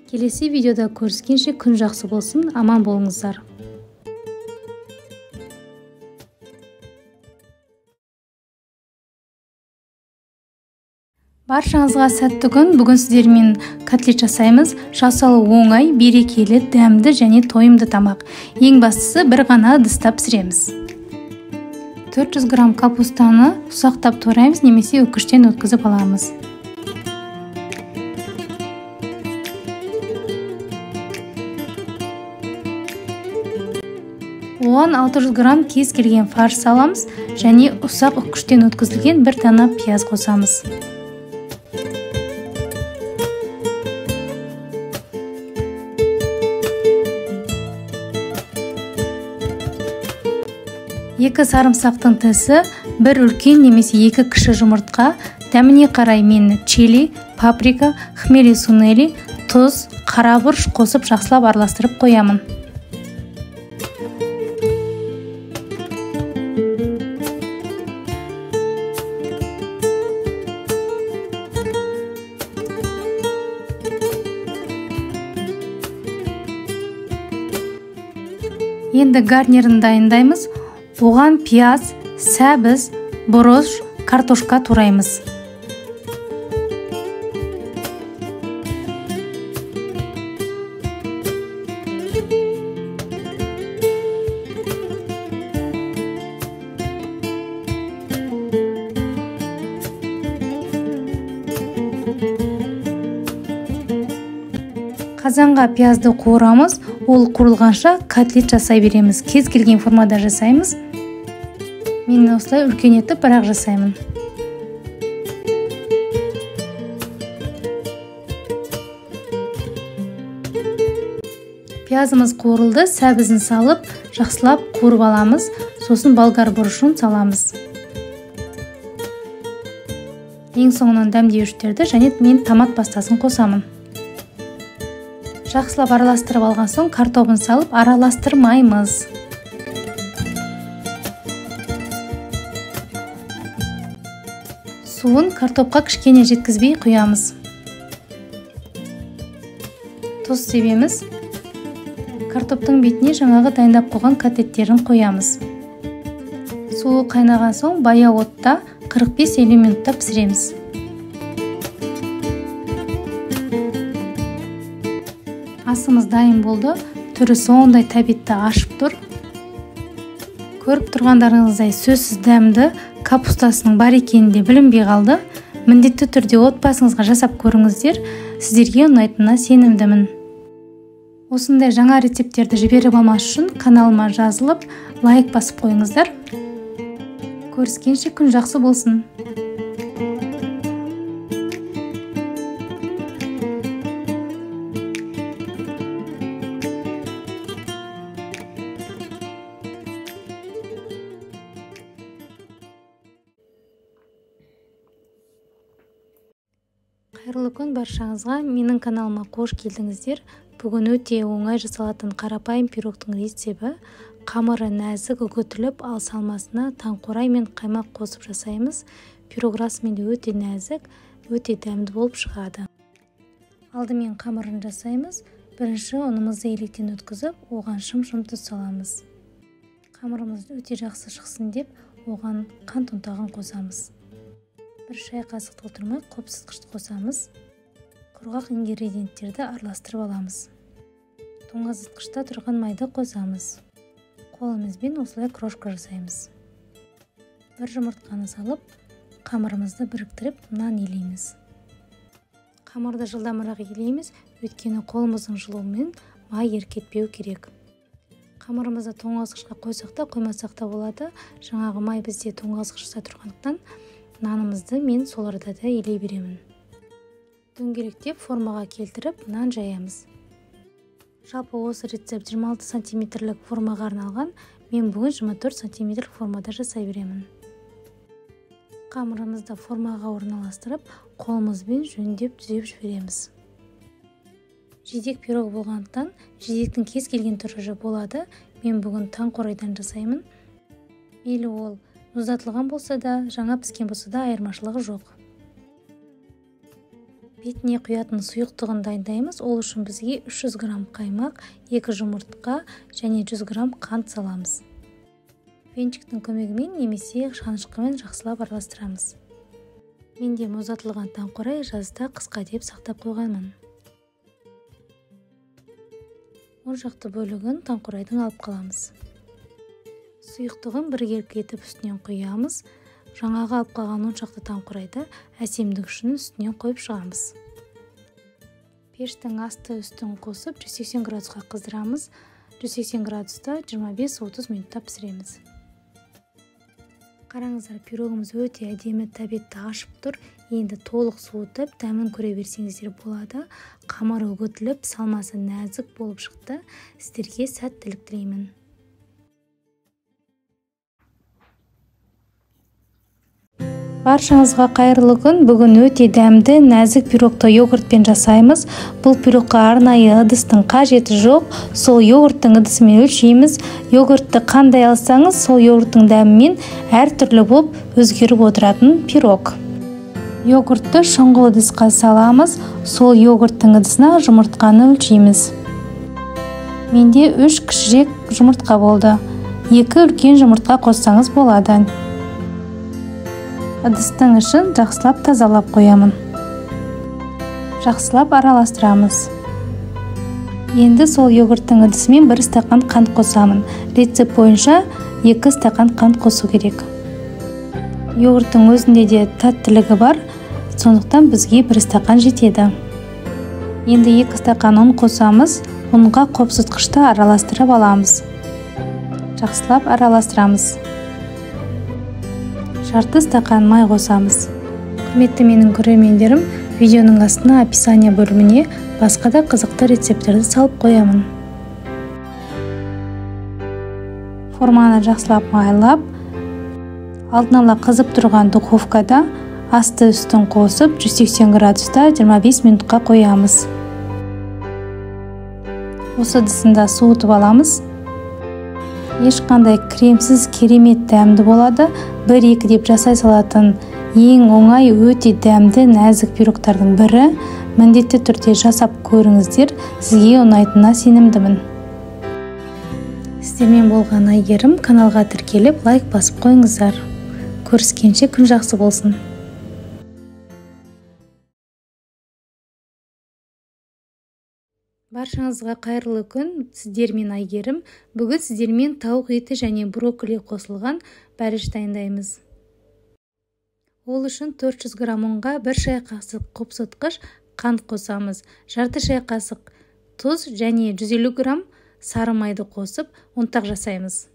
Келесі видеода көріскенше күн жақсы болсын, аман болыңыздар. Баршаңызға сәтті күн. Бүгін сіздермен котлет жасаймыз. Жасалу оңай, берекелі, дәмді және тойымды тамақ. Ең бастысы бір ғана ыдыста пісіреміз. 400 грамм капустаны ұсақтап тураймыз немесе үкіштен өткізіп аламыз. Оған 600 грамм кез келген фарш саламыз және ұсақ үкіштен өткізілген бір дана пияз қосамыз. Екі сарымсақтың тісі, бір үлкен немесе 2 кіші жұмыртқа, дәміне қарай мен чили, паприка, хмели сунели, тұз, қара бұрыш қосып жақсылап араластырып қоямын. Енді гарнирін дайындаймыз. Оған пияз, сәбіз, бұрыш, картошка тураймыз. Қазанға пиязды қуырамыз. Ол қуырылғанша котлет жасай береміз. Кез келген формада жасаймыз. Мен осылай үлкен етіп бірақ жасаймын. Пиязымыз қуырылды, сәбізін салып, жақсылап қуырып аламыз. Сосын болгар бұрышын саламыз. Ең соңынан дәмдеуіштерді және мен томат пастасын қосамын. Жақсылап араластырып алған соң картобын салып араластырмаймыз. Суын картопқа кішкене жеткізбей құямыз. Тұз себеміз. Картоптың бетіне жаңағы дайындап қойған котлеттерін қоямыз. Суы қайнаған соң баяу отта 45-50 минутта пісіреміз. Асымыз дайын болды. Түрі сондай тәбетті ашып тұр. Көріп тұрғандарыңыздай сөзсіз дәмді, капустасының бар екені де білінбей қалды. Міндетті түрде отбасыңызға жасап көріңіздер, сіздерге ұнайтынына сенімдімін. Осындай жаңа рецепттерді жіберіп алмас үшін каналыма жазылып, лайк басып қойыңыздар. Көріскенше күн жақсы болсын. Қайырлы күн баршаңызға, менің каналыма қош келдіңіздер. Бүгін өте оңай жасалатын қарапайым пирогтың рецепті. Қамыры нәзік үгітіліп, ал салмасына таңқурай мен қаймақ қосып жасаймыз. Пирог расымен де өте нәзік, өте дәмді болып шығады. Алдымен қамырын жасаймыз. Бірінші ұнымызды електен өткізіп, оған шым-шым тұз саламыз. Қамырымыз өте жақсы шықсын деп, оған қант ұнтағын қосамыз. Бір шай қасық толтырмай қопсытқышты қосамыз. Құрғақ ингредиенттерді араластырып аламыз. Тоңазытқышта тұрған майды қосамыз. Қолымызбен осылай крошка жасаймыз. Бір жұмыртқаны салып, қамырымызды біріктіріп нан елейміз. Қамырды жылдамырақ елейміз, өйткені қолымыздың жылуымен май еріп кетпеу керек. Қамырымызды тоңазытқышқа қойсақ та, қоймасақ та болады. Жаңағы май бізде тоңазытқышта тұрғандықтан нанымызды мен сол арада да елей беремін. Дөңгелектеп формаға келтіріп нан жаямыз. Жалпы осы рецепт 26 сантиметрлік формаға арналған. Мен бүгін 24 сантиметрлік формада жасай беремін. Қамырымызды формаға орналастырып, қолымызбен жөндеп түзеп жібереміз. Жидек пирог болғандықтан жидектің кез келген түрі болады. Мен бүгін таңқурайдан жасаймын. Мейлі ол мұздатылған болса да, жаңа піскен болса да айырмашылығы жоқ. Бетіне құятын сұйықтығын дайындаймыз. Ол үшін бізге 300 грамм қаймақ, 2 жұмыртқа және 100 грамм қант саламыз. Венчиктің көмегімен немесе шанышқымен жақсылап араластырамыз. Менде мұздатылған таңқурай жазда қысқа деп сақтап қойғанмын. Оң жақты бөлігін таңқурайдың алып қаламыз. Сұйықтығын біркелкі етіп үстінен құямыз. Жаңағы алып қалған он шақты таңқурайды әсемдік үшін үстінен қойып шығамыз. Пештің асты үстін қосып 180 градусқа қыздырамыз. 180 градуста 25-30 минутта пісіреміз. Қараңыздар, пирогымыз өте әдемі тәбетті ашып тұр. Енді толық суытып, дәмін көре берсеңіздер болады. Қамыры үгітіліп, салмасы нәзік болып шықты. Сіздерге сәттілік тілеймін. Баршаңызға қайырлы күн. Бүгін өте дәмді, нәзік пирогты йогуртпен жасаймыз. Бұл пирогқа арнайы ыдыстың қажеті жоқ. Сол йогурттың ыдысымен өлшейміз. Йогуртты қандай алсаңыз, сол йогурттың дәмімен әртүрлі болып өзгеріп отыратын пирог. Йогуртты шұңғыл ыдысқа саламыз. Сол йогурттың ыдысына жұмыртқаны өлшейміз. Менде 3 кішірек жұмыртқа болды. 2 үлкен жұмыртқа қоссаңыз болады. Ыдыстың ішін жақсылап тазалап қоямын. Жақсылап араластырамыз. Енді сол йогурттың ыдысымен 1 стақан қант қосамын. Рецепт бойынша 2 стақан қант қосу керек. Йогурттың өзінде де тәттілігі бар, Сондықтан бізге 1 стақан жетеді. Енді 2 стақан ұн қосамыз. Ұнға қопсытқышты араластырып аламыз. Жақсылап араластырамыз. Жарты стақан май қосамыз. Құрметті менің көрермендерім, видеоның астына описание бөліміне басқа да қызықты рецепттерді салып қоямын. Форманы жақсылап майлап, алдын ала қызып тұрған духовкада асты үстін қосып 180 градуста 25 минутқа қоямыз. Осы ыдысында суытып аламыз. Ешқандай кремсіз керемет дәмді болады. 1-2 деп жасай салатын ең оңай, өте дәмді, нәзік пирогтардың бірі. Міндетті түрде жасап көріңіздер, сізге ұнайтынына сенімдімін. Сіздермен болған Әйгерім, каналға тіркеліп, лайк басып қойыңыздар. Көріскенше күн жақсы болсын. Баршаңызға қайырлы күн, сіздермен Әйгерім. Бүгін сіздермен тауық еті және брокколи қосылған бәліш дайындаймыз. Ол үшін 400 грамм ұнға 1 шай қасық қопсытқыш қант қосамыз, жарты шай қасық тұз және 150 грамм сары майды қосып ұнтақ жасаймыз.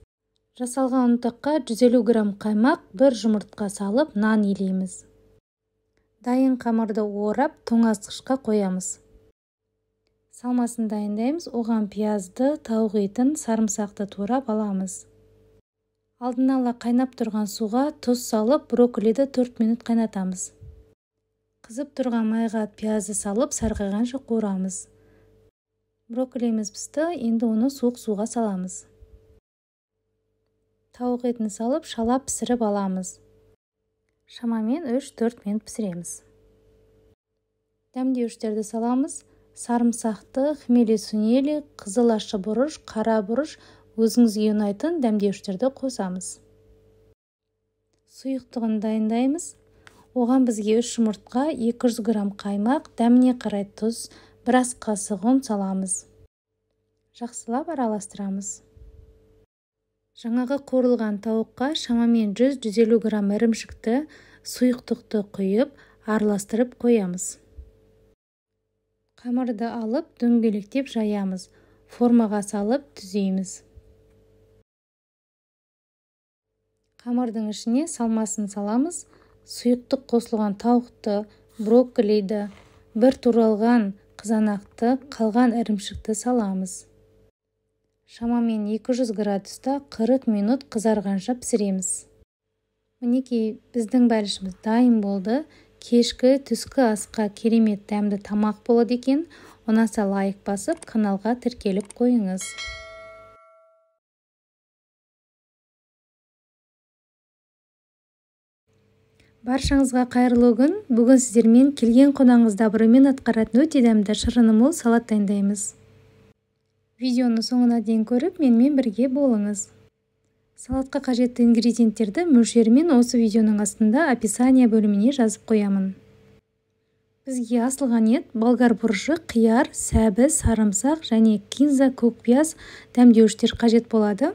Жасалған ұнтаққа 150 грамм қаймақ, 1 жұмыртқа салып нан илейміз. Дайын қамырды орап тоңазытқышқа қоямыз. Салмасын дайындаймыз, оған пиязды, тауық етін, сарымсақты турап аламыз. Алдын ала қайнап тұрған суға тұз салып, брокколиді 4 минут қайнатамыз. Қызып тұрған майға пиязды салып, сарғайғанша қуырамыз. Брокколиіміз пісті, енді оны суық суға саламыз. Тауық етін салып, шала пісіріп аламыз. Шамамен 3-4 минут пісіреміз. Дәмдеуіштерді саламыз. Сарымсақты, хмели-сунели, қызыл ащы бұрыш, қара бұрыш, өзіңізге ұнайтын дәмдеуіштерді қосамыз. Сұйықтығын дайындаймыз. Оған бізге 3 жұмыртқа, 200 грамм қаймақ, дәміне қарай тұз, бір ас қасық ұн саламыз. Жақсылап араластырамыз. Жаңағы қуырылған тауыққа шамамен 100-150 грамм ірімшікті, сұйықтықты құйып, араластырып қоямыз. Қамырды алып, дөңгелектеп жаямыз. Формаға салып түзейміз. Қамырдың ішіне салмасын саламыз. Сұйықтық қосылған тауықты, брокколиді, бір туралған қызанақты, қалған ірімшікті саламыз. Шамамен 200 градуста 40 минут қызарғанша пісіреміз. Мінекей, біздің бәлішіміз дайын болды. Кешкі, түскі асқа керемет дәмді тамақ болады екен. Ұнаса лайк басып, каналға тіркеліп қойыңыз. Баршаңызға қайырлы күн. Бүгін сіздермен келген қонағыңызды абыроймен атқаратын өте дәмді шырыны мол салат дайындаймыз. Видеоны соңына дейін көріп, менімен бірге болыңыз. Салатқа қажетті ингредиенттерді мөлшерімен осы видеоның астында описание бөліміне жазып қоямын. Бізге асылған ет, болгар бұрышы, қияр, сәбіз, сарымсақ және кинза, көк пияз дәмдеуіштер қажет болады.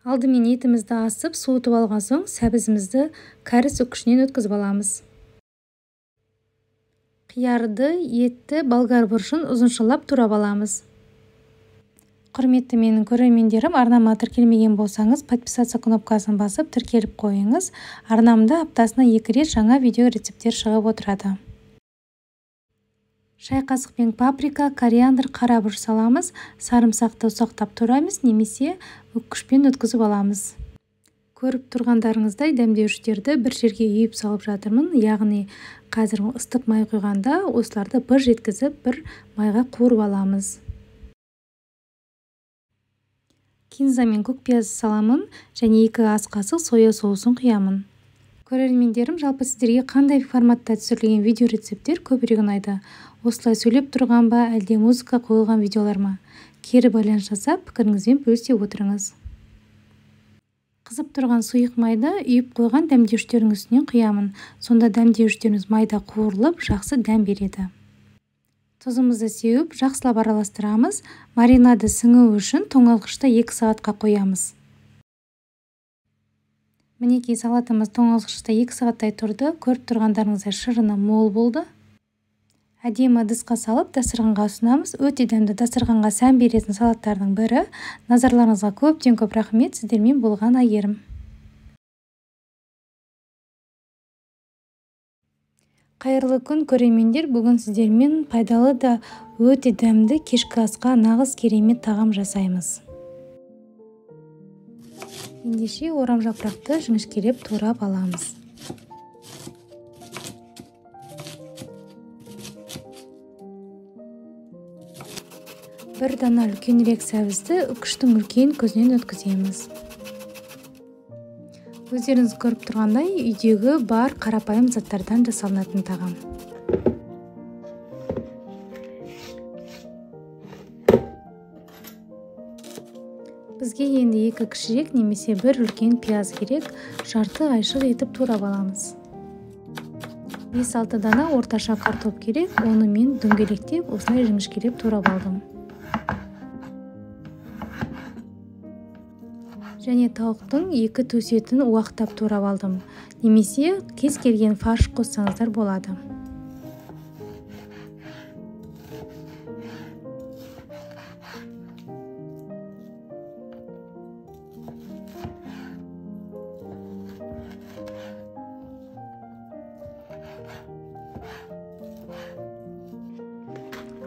Алдымен етімізді асып, суытып алған соң сәбізімізді кәріс үккішінен өткізіп аламыз. Қиярды, етті, болгар бұрышын ұзыншалап турап аламыз. Құрметті менің көрермендерім, арнама тіркелмеген болсаңыз, подписаться кнопкасын басып тіркеліп қойыңыз. Арнамда аптасына 2 рет жаңа видео рецепттер шығып отырады. Шай қасықпен паприка, кориандр, қара бұрыш саламыз. Сарымсақты ұсақтап тураймыз немесе үккішпен өткізіп аламыз. Көріп тұрғандарыңыздай дәмдеуіштерді бір жерге үйіп салып жатырмын. Яғни қазір ыстық май құйғанда осыларды бір жеткізіп бір майға қуырып аламыз. Кинза мен көк пияз саламын және 2 ас қасық соя соусын құямын. Көрермендерім, жалпы сіздерге қандай форматта түсірілген видео рецепттер көбірек ұнайды? Осылай сөйлеп тұрған ба, әлде музыка қойылған видеолар ма? Кері байланыс жасап, пікіріңізбен бөлісе отырыңыз. Қызып тұрған сұйық майды үйіп қойған дәмдеуіштердің үстінен құямын. Сонда дәмдеуіштеріңіз майда қуырылып, жақсы дәм береді. Тұзымызды сеуіп, жақсылап араластырамыз. Маринады сіңу үшін тоңазытқышта 2 сағатқа қоямыз. Мінекей, салатымыз тоңазытқышта 2 сағаттай тұрды. Көріп тұрғандарыңыздай шырыны мол болды. Әдемі ыдысқа салып дастарханға ұсынамыз. Өте дәмді, дастарханға сән беретін салаттардың бірі. Назарларыңызға көптен көп рахмет. Сіздермен болған Әйгерім. Қайырлы күн, көрермендер. Бүгін сіздермен пайдалы да өте дәмді кешкі асқа нағыз керемет тағам жасаймыз. Ендеше орам жапырақты жіңішкелеп турап аламыз. Бір дана үлкенірек сәбізді үкіштің үлкен көзінен өткіземіз. Өздеріңіз көріп тұрғандай, үйдегі бар қарапайым заттардан жасалынатын тағам. Бізге енді 2 кішірек немесе 1 үлкен пияз керек, жарты айшық етіп турап аламыз. 5-6 дана орташа картоп керек, оны мен дөңгелектеп осылай жіңішкелеп турап алдым. Және тауықтың 2 төс етін уақтап турап алдым. Немесе кез келген фарш қоссаңыздар болады.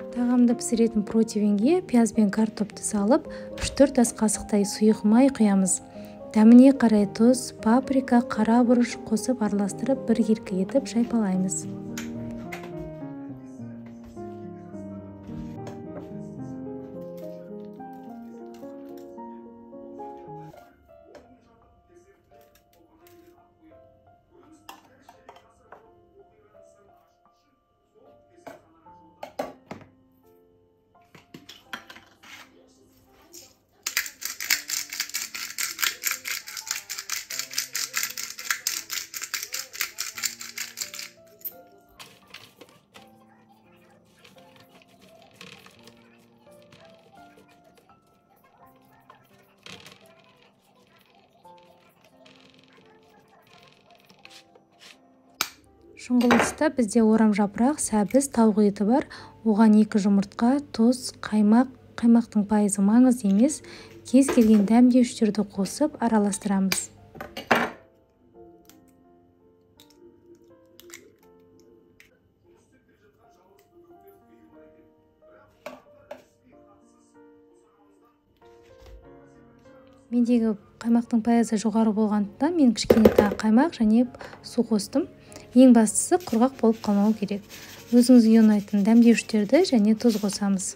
Тағамды пісіретін противенге пияз бен картопты салып, 3-4 ас қасықтай сұйық май құямыз. Дәміне қарай тұз, паприка, қара бұрыш қосып араластырып біркелкі етіп шайпалаймыз. Шұңғыл ыдыста бізде орам жапырақ, сәбіз, тауық еті бар. Оған 2 жұмыртқа, тұз, қаймақ, қаймақтың пайызы маңызды емес, кез келген дәмдеуіштерді қосып араластырамыз. Мендегі қаймақтың пайызы жоғары болғандықтан мен кішкене тағы қаймақ және су қостым. Ең бастысы құрғақ болып қалмау керек. Өзіңізге ұнайтын дәмдеуіштерді және тұз қосамыз.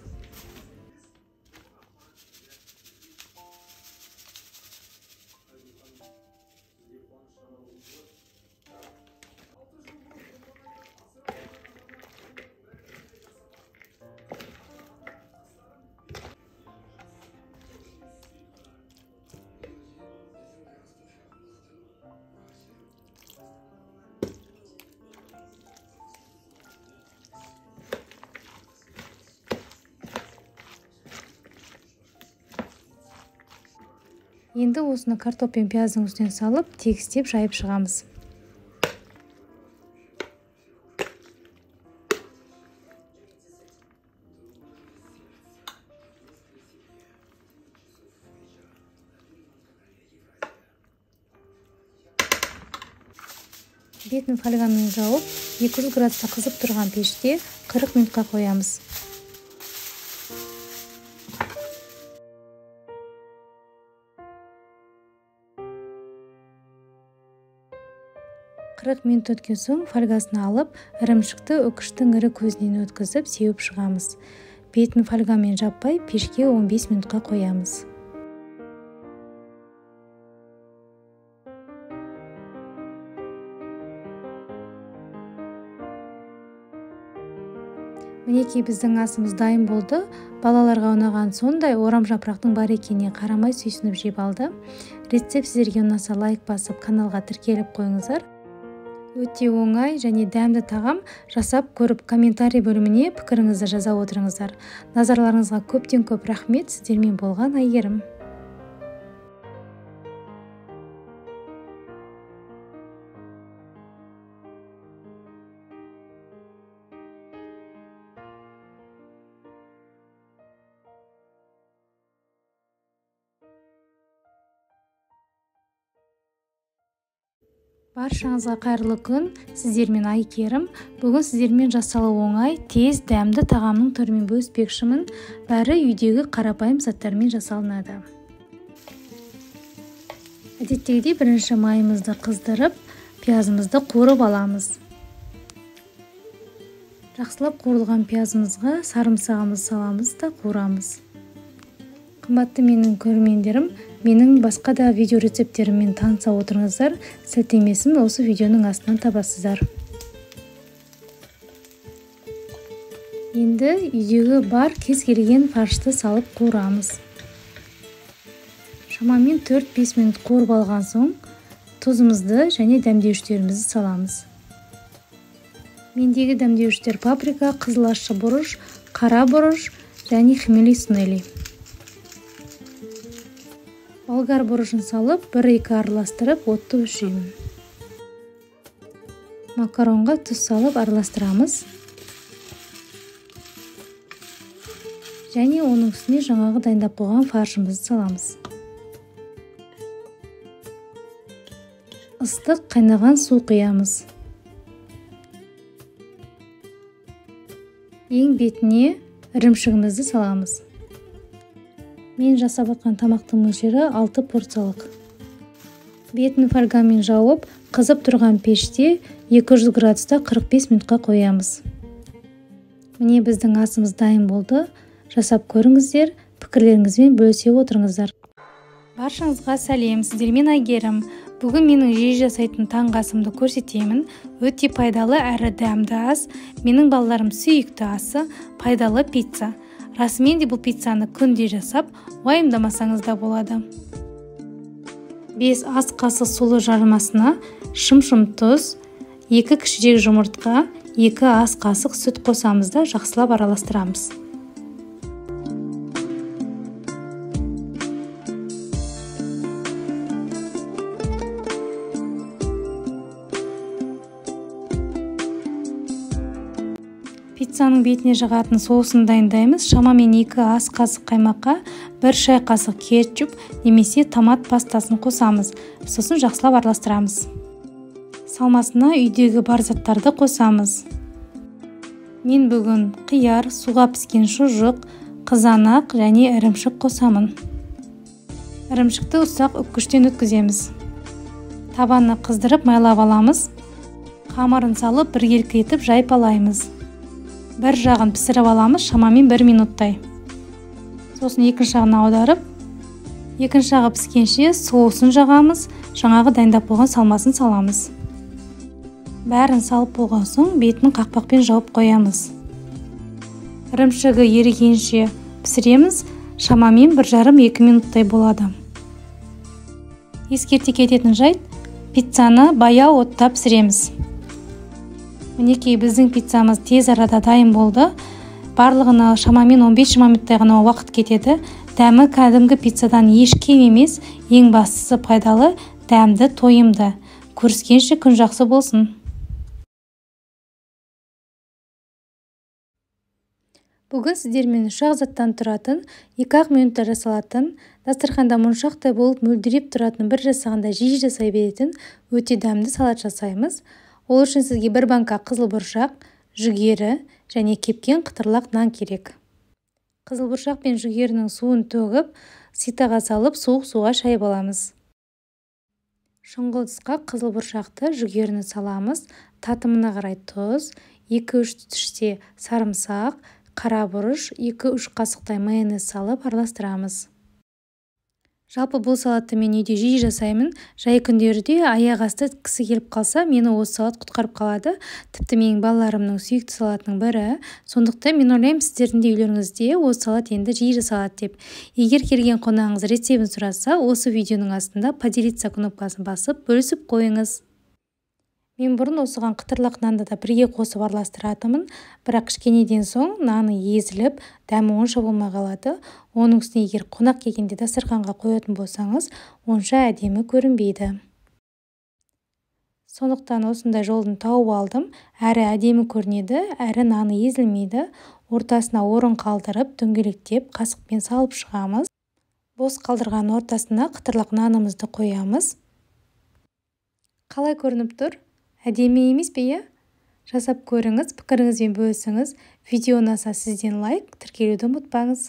Енді осыны картоп пен пияздың үстіне салып, тегістеп жайып шығамыз. Бетін фольгамен жауып, 200 градуста қызып тұрған пеште 40 минутқа қоямыз. 40 минут өткен соң фольгасын алып, ірімшікті үкіштің ірі көзінен өткізіп сеуіп шығамыз. Бетін фольгамен жаппай, пешке 15 минутқа қоямыз. Мінекей, біздің асымыз дайын болды. Балаларға ұнаған сондай орам жапырақтың бар екеніне қарамай сүйсініп жеп алды. Рецепт сіздерге ұнаса лайк басып, каналға тіркеліп қойыңыздар. Өте оңай және дәмді тағам жасап көріп, комментарий бөліміне пікіріңізді жаза отырыңыздар. Назарларыңызға көптен көп рахмет. Сіздермен болған Әйгерім. Баршаңызға қайырлы күн, сіздермен Айкерім. Бүгін сіздермен жасалуы оңай, тез, дәмді тағамның түрімен бөліспекшімін. Бәрі үйдегі қарапайым заттармен жасалынады. Әдеттегідей бірінші майымызды қыздырып, пиязымызды қуырып аламыз. Жақсылап қуырылған пиязымызға сарымсағымызды саламыз да қуырамыз. Қымбатты менің көрермендерім, менің басқа да видео рецепттеріммен таныса отырыңыздар, сілтемесін осы видеоның астынан табасыздар. Енді үйдегі бар кез келген фаршты салып қуырамыз. Шамамен 4-5 минут қуырып алған соң тұзымызды және дәмдеуіштерімізді саламыз. Мендегі дәмдеуіштер паприка, қызыл ащы бұрыш, қара бұрыш және хмели-сунели. Болгар бұрышын салып, 1-2 араластырып, отты өшіремін. Макаронға тұз салып араластырамыз. Және оның үстіне жаңағы дайындап қойған фаршымызды саламыз. Ыстық қайнаған су құямыз. Ең бетіне ірімшігімізді саламыз. Мен жасап атқан тамақтың мөлшері 6 порциялық. Бетін фольгамен жауып, қызып тұрған пеште 200 градуста 45 минутқа қоямыз. Міне біздің асымыз дайын болды. Жасап көріңіздер, пікірлеріңізбен бөлісе отырыңыздар. Баршаңызға сәлем, сіздермен Айгерім. Бүгін менің жиі жасайтын таңғы асымды көрсетемін. Өте пайдалы әрі дәмді ас. Менің балаларым сүйікті асы, пайдалы пицца. Расымен де бұл пиццаны күнде жасап, уайымдамасаңыз да болады. 5 ас қасық сұлы жармасына шым-шым тұз, 2 кішірек жұмыртқа, 2 ас қасық сүт қосамыз да жақсылап араластырамыз. Пиццаның бетіне жағатын соусын дайындаймыз. Шамамен 2 ас қасық қаймаққа 1 шай қасық кетчуп немесе томат пастасын қосамыз. Сосын жақсылап араластырамыз. Салмасына үйдегі бар заттарды қосамыз. Мен бүгін қияр, суға піскен шұжық, қызанақ және ірімшік қосамын. Ірімшікті ұсақ үккіштен өткіземіз. Табаны қыздырып майлап аламыз. Қамырын салып біркелкі етіп жайпалаймыз. Бір жағын пісіріп аламыз, шамамен 1 минуттай. Сосын екінші жағына аударып, екінші жағы піскенше соусын жағамыз, жаңағы дайындап қойған салмасын саламыз. Бәрін салып болған соң бетін қақпақпен жауып қоямыз. Ірімшігі ерігенше пісіреміз, шамамен 1,5-2 минуттай болады. Ескерте кететін жайт, пиццаны баяу отта пісіреміз. Мінекей біздің пиццамыз тез арада дайын болды. Барлығына шамамен 15-20 минуттай ғана уақыт кетеді. Дәмі кәдімгі пиццадан еш кем емес, ең бастысы пайдалы, дәмді, тойымды. Көріскенше күн жақсы болсын. Бүгін сіздермен 3 заттан тұратын, 2-ақ минутта жасалатын, дастарханда моншақтай болып мөлдіреп тұратын, бір жасағанда жиі жасай беретін өте дәмді салат жасаймыз. Ол үшін сізге 1 банка қызыл бұршақ, жүгері және кепкен қытырлақ нан керек. Қызыл бұршақ пен жүгерінің суын төгіп, ситаға салып, суық суға шайып аламыз. Шұңғыл ыдысқа қызыл бұршақты, жүгеріні саламыз, татымына қарай тұз, 2-3 тісте сарымсақ, қара бұрыш, 2-3 қасықтай майонез салып араластырамыз. Жалпы бұл салатты мен үйде жиі жасаймын. Жай күндерде аяқ асты кісі келіп қалса, мені осы салат құтқарып қалады. Тіпті менің балаларымның сүйікті салатының бірі. Сондықтан мен ойлаймын, сіздердің де үйлеріңізде осы салат енді жиі жасалады деп. Егер келген қонағыңыз рецебін сұраса, осы видеоның астында поделиться кнопкасын басып, бөлісіп қойыңыз. Мен бұрын осыған қытырлақ нанды да бірге қосып араластыратынмын, бірақ кішкенеден соң наны езіліп, дәмі онша болмай қалады. Оның үстіне егер қонақ келгенде дастарханға қоятын болсаңыз, онша әдемі көрінбейді. Сондықтан осындай жолын тауып алдым. Әрі әдемі көрінеді, әрі наны езілмейді. Ортасына орын қалдырып, дөңгелектеп қасықпен салып шығамыз. Бос қалдырған ортасына қытырлақ нанымызды қоямыз. Қалай көрініп тұр? Әдемі емес пе, иә? Жасап көріңіз, пікіріңізбен бөлісіңіз. Видео ұнаса сізден лайк, тіркелуді ұмытпаңыз.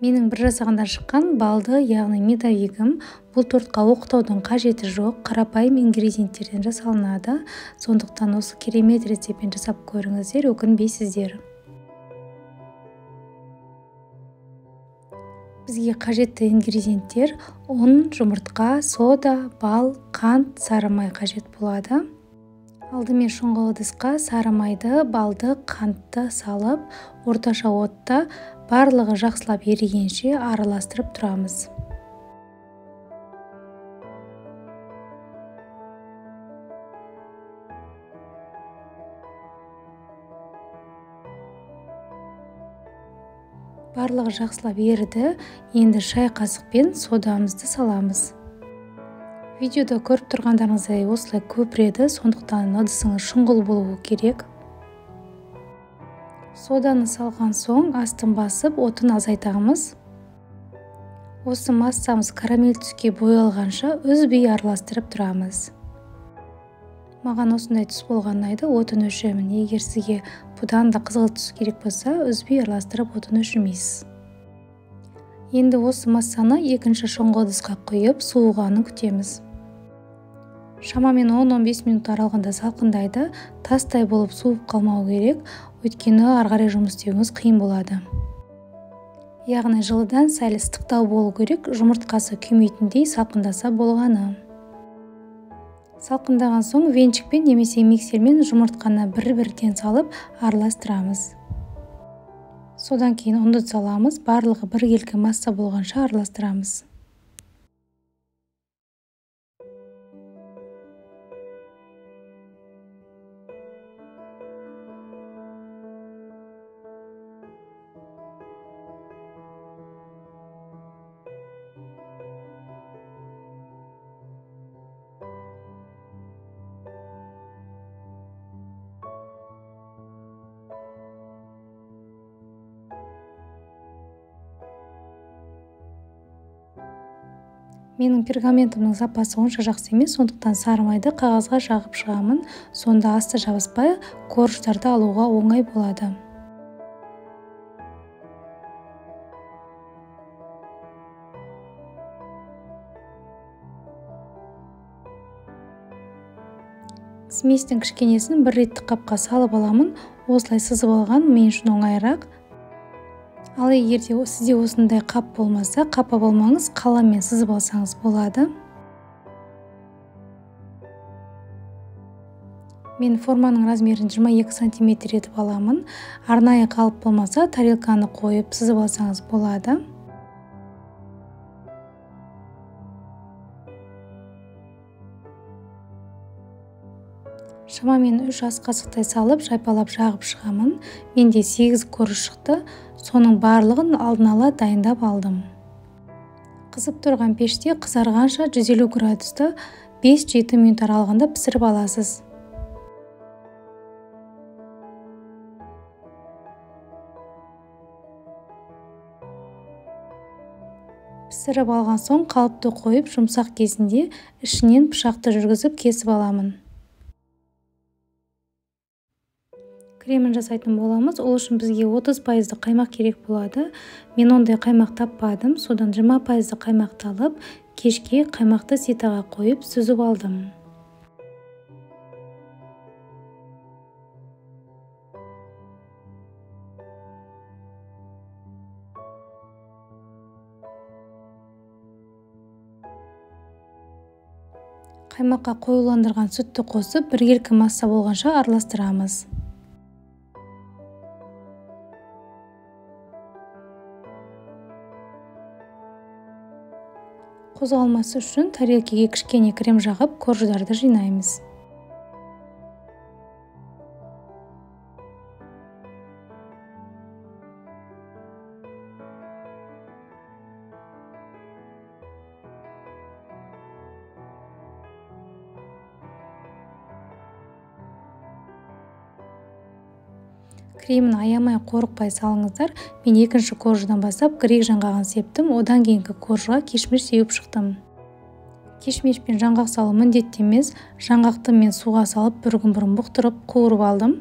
Менің бір жасағанда шыққан балды, яғни медовигім, бұл тортқа оқтаудың қажеті жоқ, қарапайым ингредиенттерден жасалынады. Сондықтан осы керемет рецептпен жасап көріңіздер, өкінбейсіздер. Бізге қажетті ингредиенттер ұн, жұмыртқа, сода, бал, қант, сары май қажет болады. Алдымен шұңғыл ыдысқа сары майды, балды, қантты салып, орташа отта барлығы жақсылап ерігенше араластырып тұрамыз. Барлығы жақсылап еріді. Енді шай қасықпен содамызды саламыз. Видеода көріп тұрғандарыңыздай осылай көпіреді, сондықтан ыдысыңыз шұңғыл болуы керек. Соданы салған соң астын басып, отын азайтамыз. Осы массамыз карамель түске боялғанша үзбей араластырып тұрамыз. Маған осындай түс болған ұнайды, отын өшіремін. Егер сізге бұдан да қызғылт түс керек болса, үзбей араластырып отын өшірмейсіз. Енді осы массаны екінші шұңғыл ыдысқа құйып, суығанын күтеміз. Шамамен 10-15 минут аралығында салқындайды, тастай болып суып қалмау керек, өйткені ары қарай жұмыс істеуіңіз қиын болады. Яғни жылыдан сәл ыстықтау болу керек, жұмыртқасы күймейтіндей салқындаса болғаны. Салқындаған соң венчикпен немесе миксермен жұмыртқаны бір-бірден салып араластырамыз. Содан кейін ұнды саламыз, барлығы біркелкі масса болғанша араластырамыз. Менің пергаментімнің сапасы онша жақсы емес, сондықтан сары майды қағазға жағып шығамын, сонда асты жабыспай корждарды алуға оңай болады. Сместің кішкенесін бір реттік қапқа салып аламын, осылай сызып алған мен үшін оңайырақ. Ал егер де сізде осындай қап болмаса, қапа болмаңыз, қаламмен сызып алсаңыз болады. Мен форманың размерін 22 сантиметр етіп аламын. Арнайы қалып болмаса, тарелканы қойып сызып алсаңыз болады. Шамамен 3 ас қасықтай салып, жайпалап жағып шығамын. Менде 8 корж шықты, соның барлығын алдын ала дайындап алдым. Қызып тұрған пеште қызарғанша 150 градуста 5-7 минут аралығында пісіріп аласыз. Пісіріп алған соң қалыпты қойып, жұмсақ кезінде ішінен пышақты жүргізіп кесіп аламын. Кремін жасайтын боламыз. Ол үшін бізге 30% қаймақ керек болады. Мен ондай қаймақ таппадым. Содан 20% қаймақты алып, кешке қаймақты ситаға қойып сүзіп алдым. Қаймаққа қоюландырған сүтті қосып, біркелкі масса болғанша араластырамыз. Қозғалмасы үшін тарелкеге кішкене крем жағып, корждарды жинаймыз. Кремін аямай қорықпай салыңыздар. Мен екінші коржыдан бастап грек жаңғағын септім, одан кейінгі коржыға кишмиш сеуіп шықтым. Кишмиш пен жаңғақ салу міндетті емес. Жаңғақты мен суға салып бір күн бұрын бұқтырып қуырып алдым.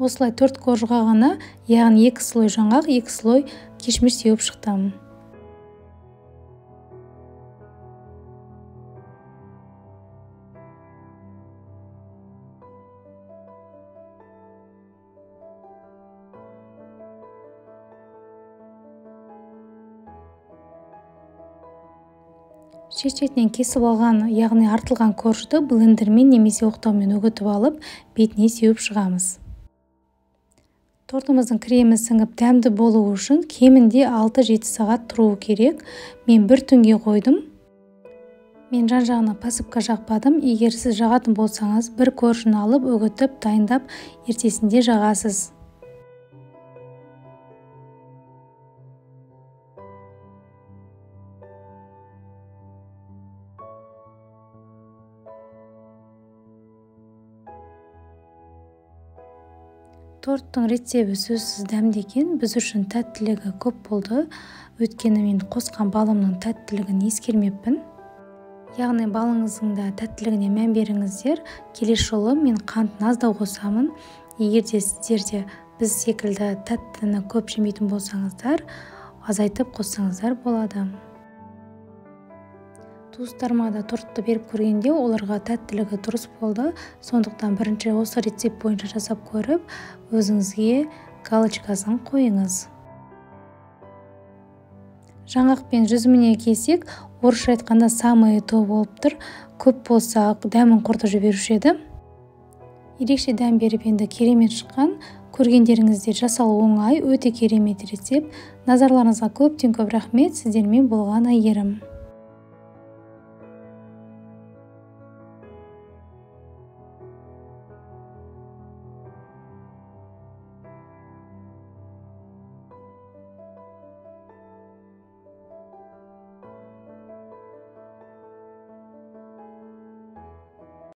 Осылай 4 коржыға ғана, яғни 2 слой жаңғақ, 2 слой кишмиш сеуіп шықтым. Шет-шетінен кесіп алған, яғни артылған коржды блендермен немесе оқтаумен үгітіп алып, бетіне сеуіп шығамыз. Тортымыздың кремі сіңіп дәмді болуы үшін кемінде 6-7 сағат тұруы керек. Мен бір түнге қойдым. Мен жан-жағына посыпка жақпадым. Егер сіз жағатын болсаңыз, бір коржын алып, үгітіп, дайындап, ертесінде жағасыз. Торттың рецепті сөзсіз дәмді екен. Біз үшін тәттілігі көп болды. Өйткені мен қосқан балымның тәттілігін ескермеппін. Яғни балыңыздың да тәттілігіне мән беріңіздер. Келесі жолы мен қантын аздау қосамын. Егер де сіздер де біз секілді тәттіні көп жемейтін болсаңыздар, азайтып қоссаңыздар болады. Туыстарыма да тортты беріп көргенде оларға тәттілігі дұрыс болды. Сондықтан бірінші осы рецепт бойынша жасап көріп, өзіңізге галочкасын қойыңыз. Жаңғақ пен жүзіміне келсек, орысша айтқанда самое то болып тұр. Көп болса дәмін құртып жіберуші еді. Ерекше дәм беріп енді керемет шыққан. Көргендеріңіздер жасалу оңай, өте керемет рецепт. Назарларыңызға көптен көп рахмет. Сіздермен болған Әйгерім.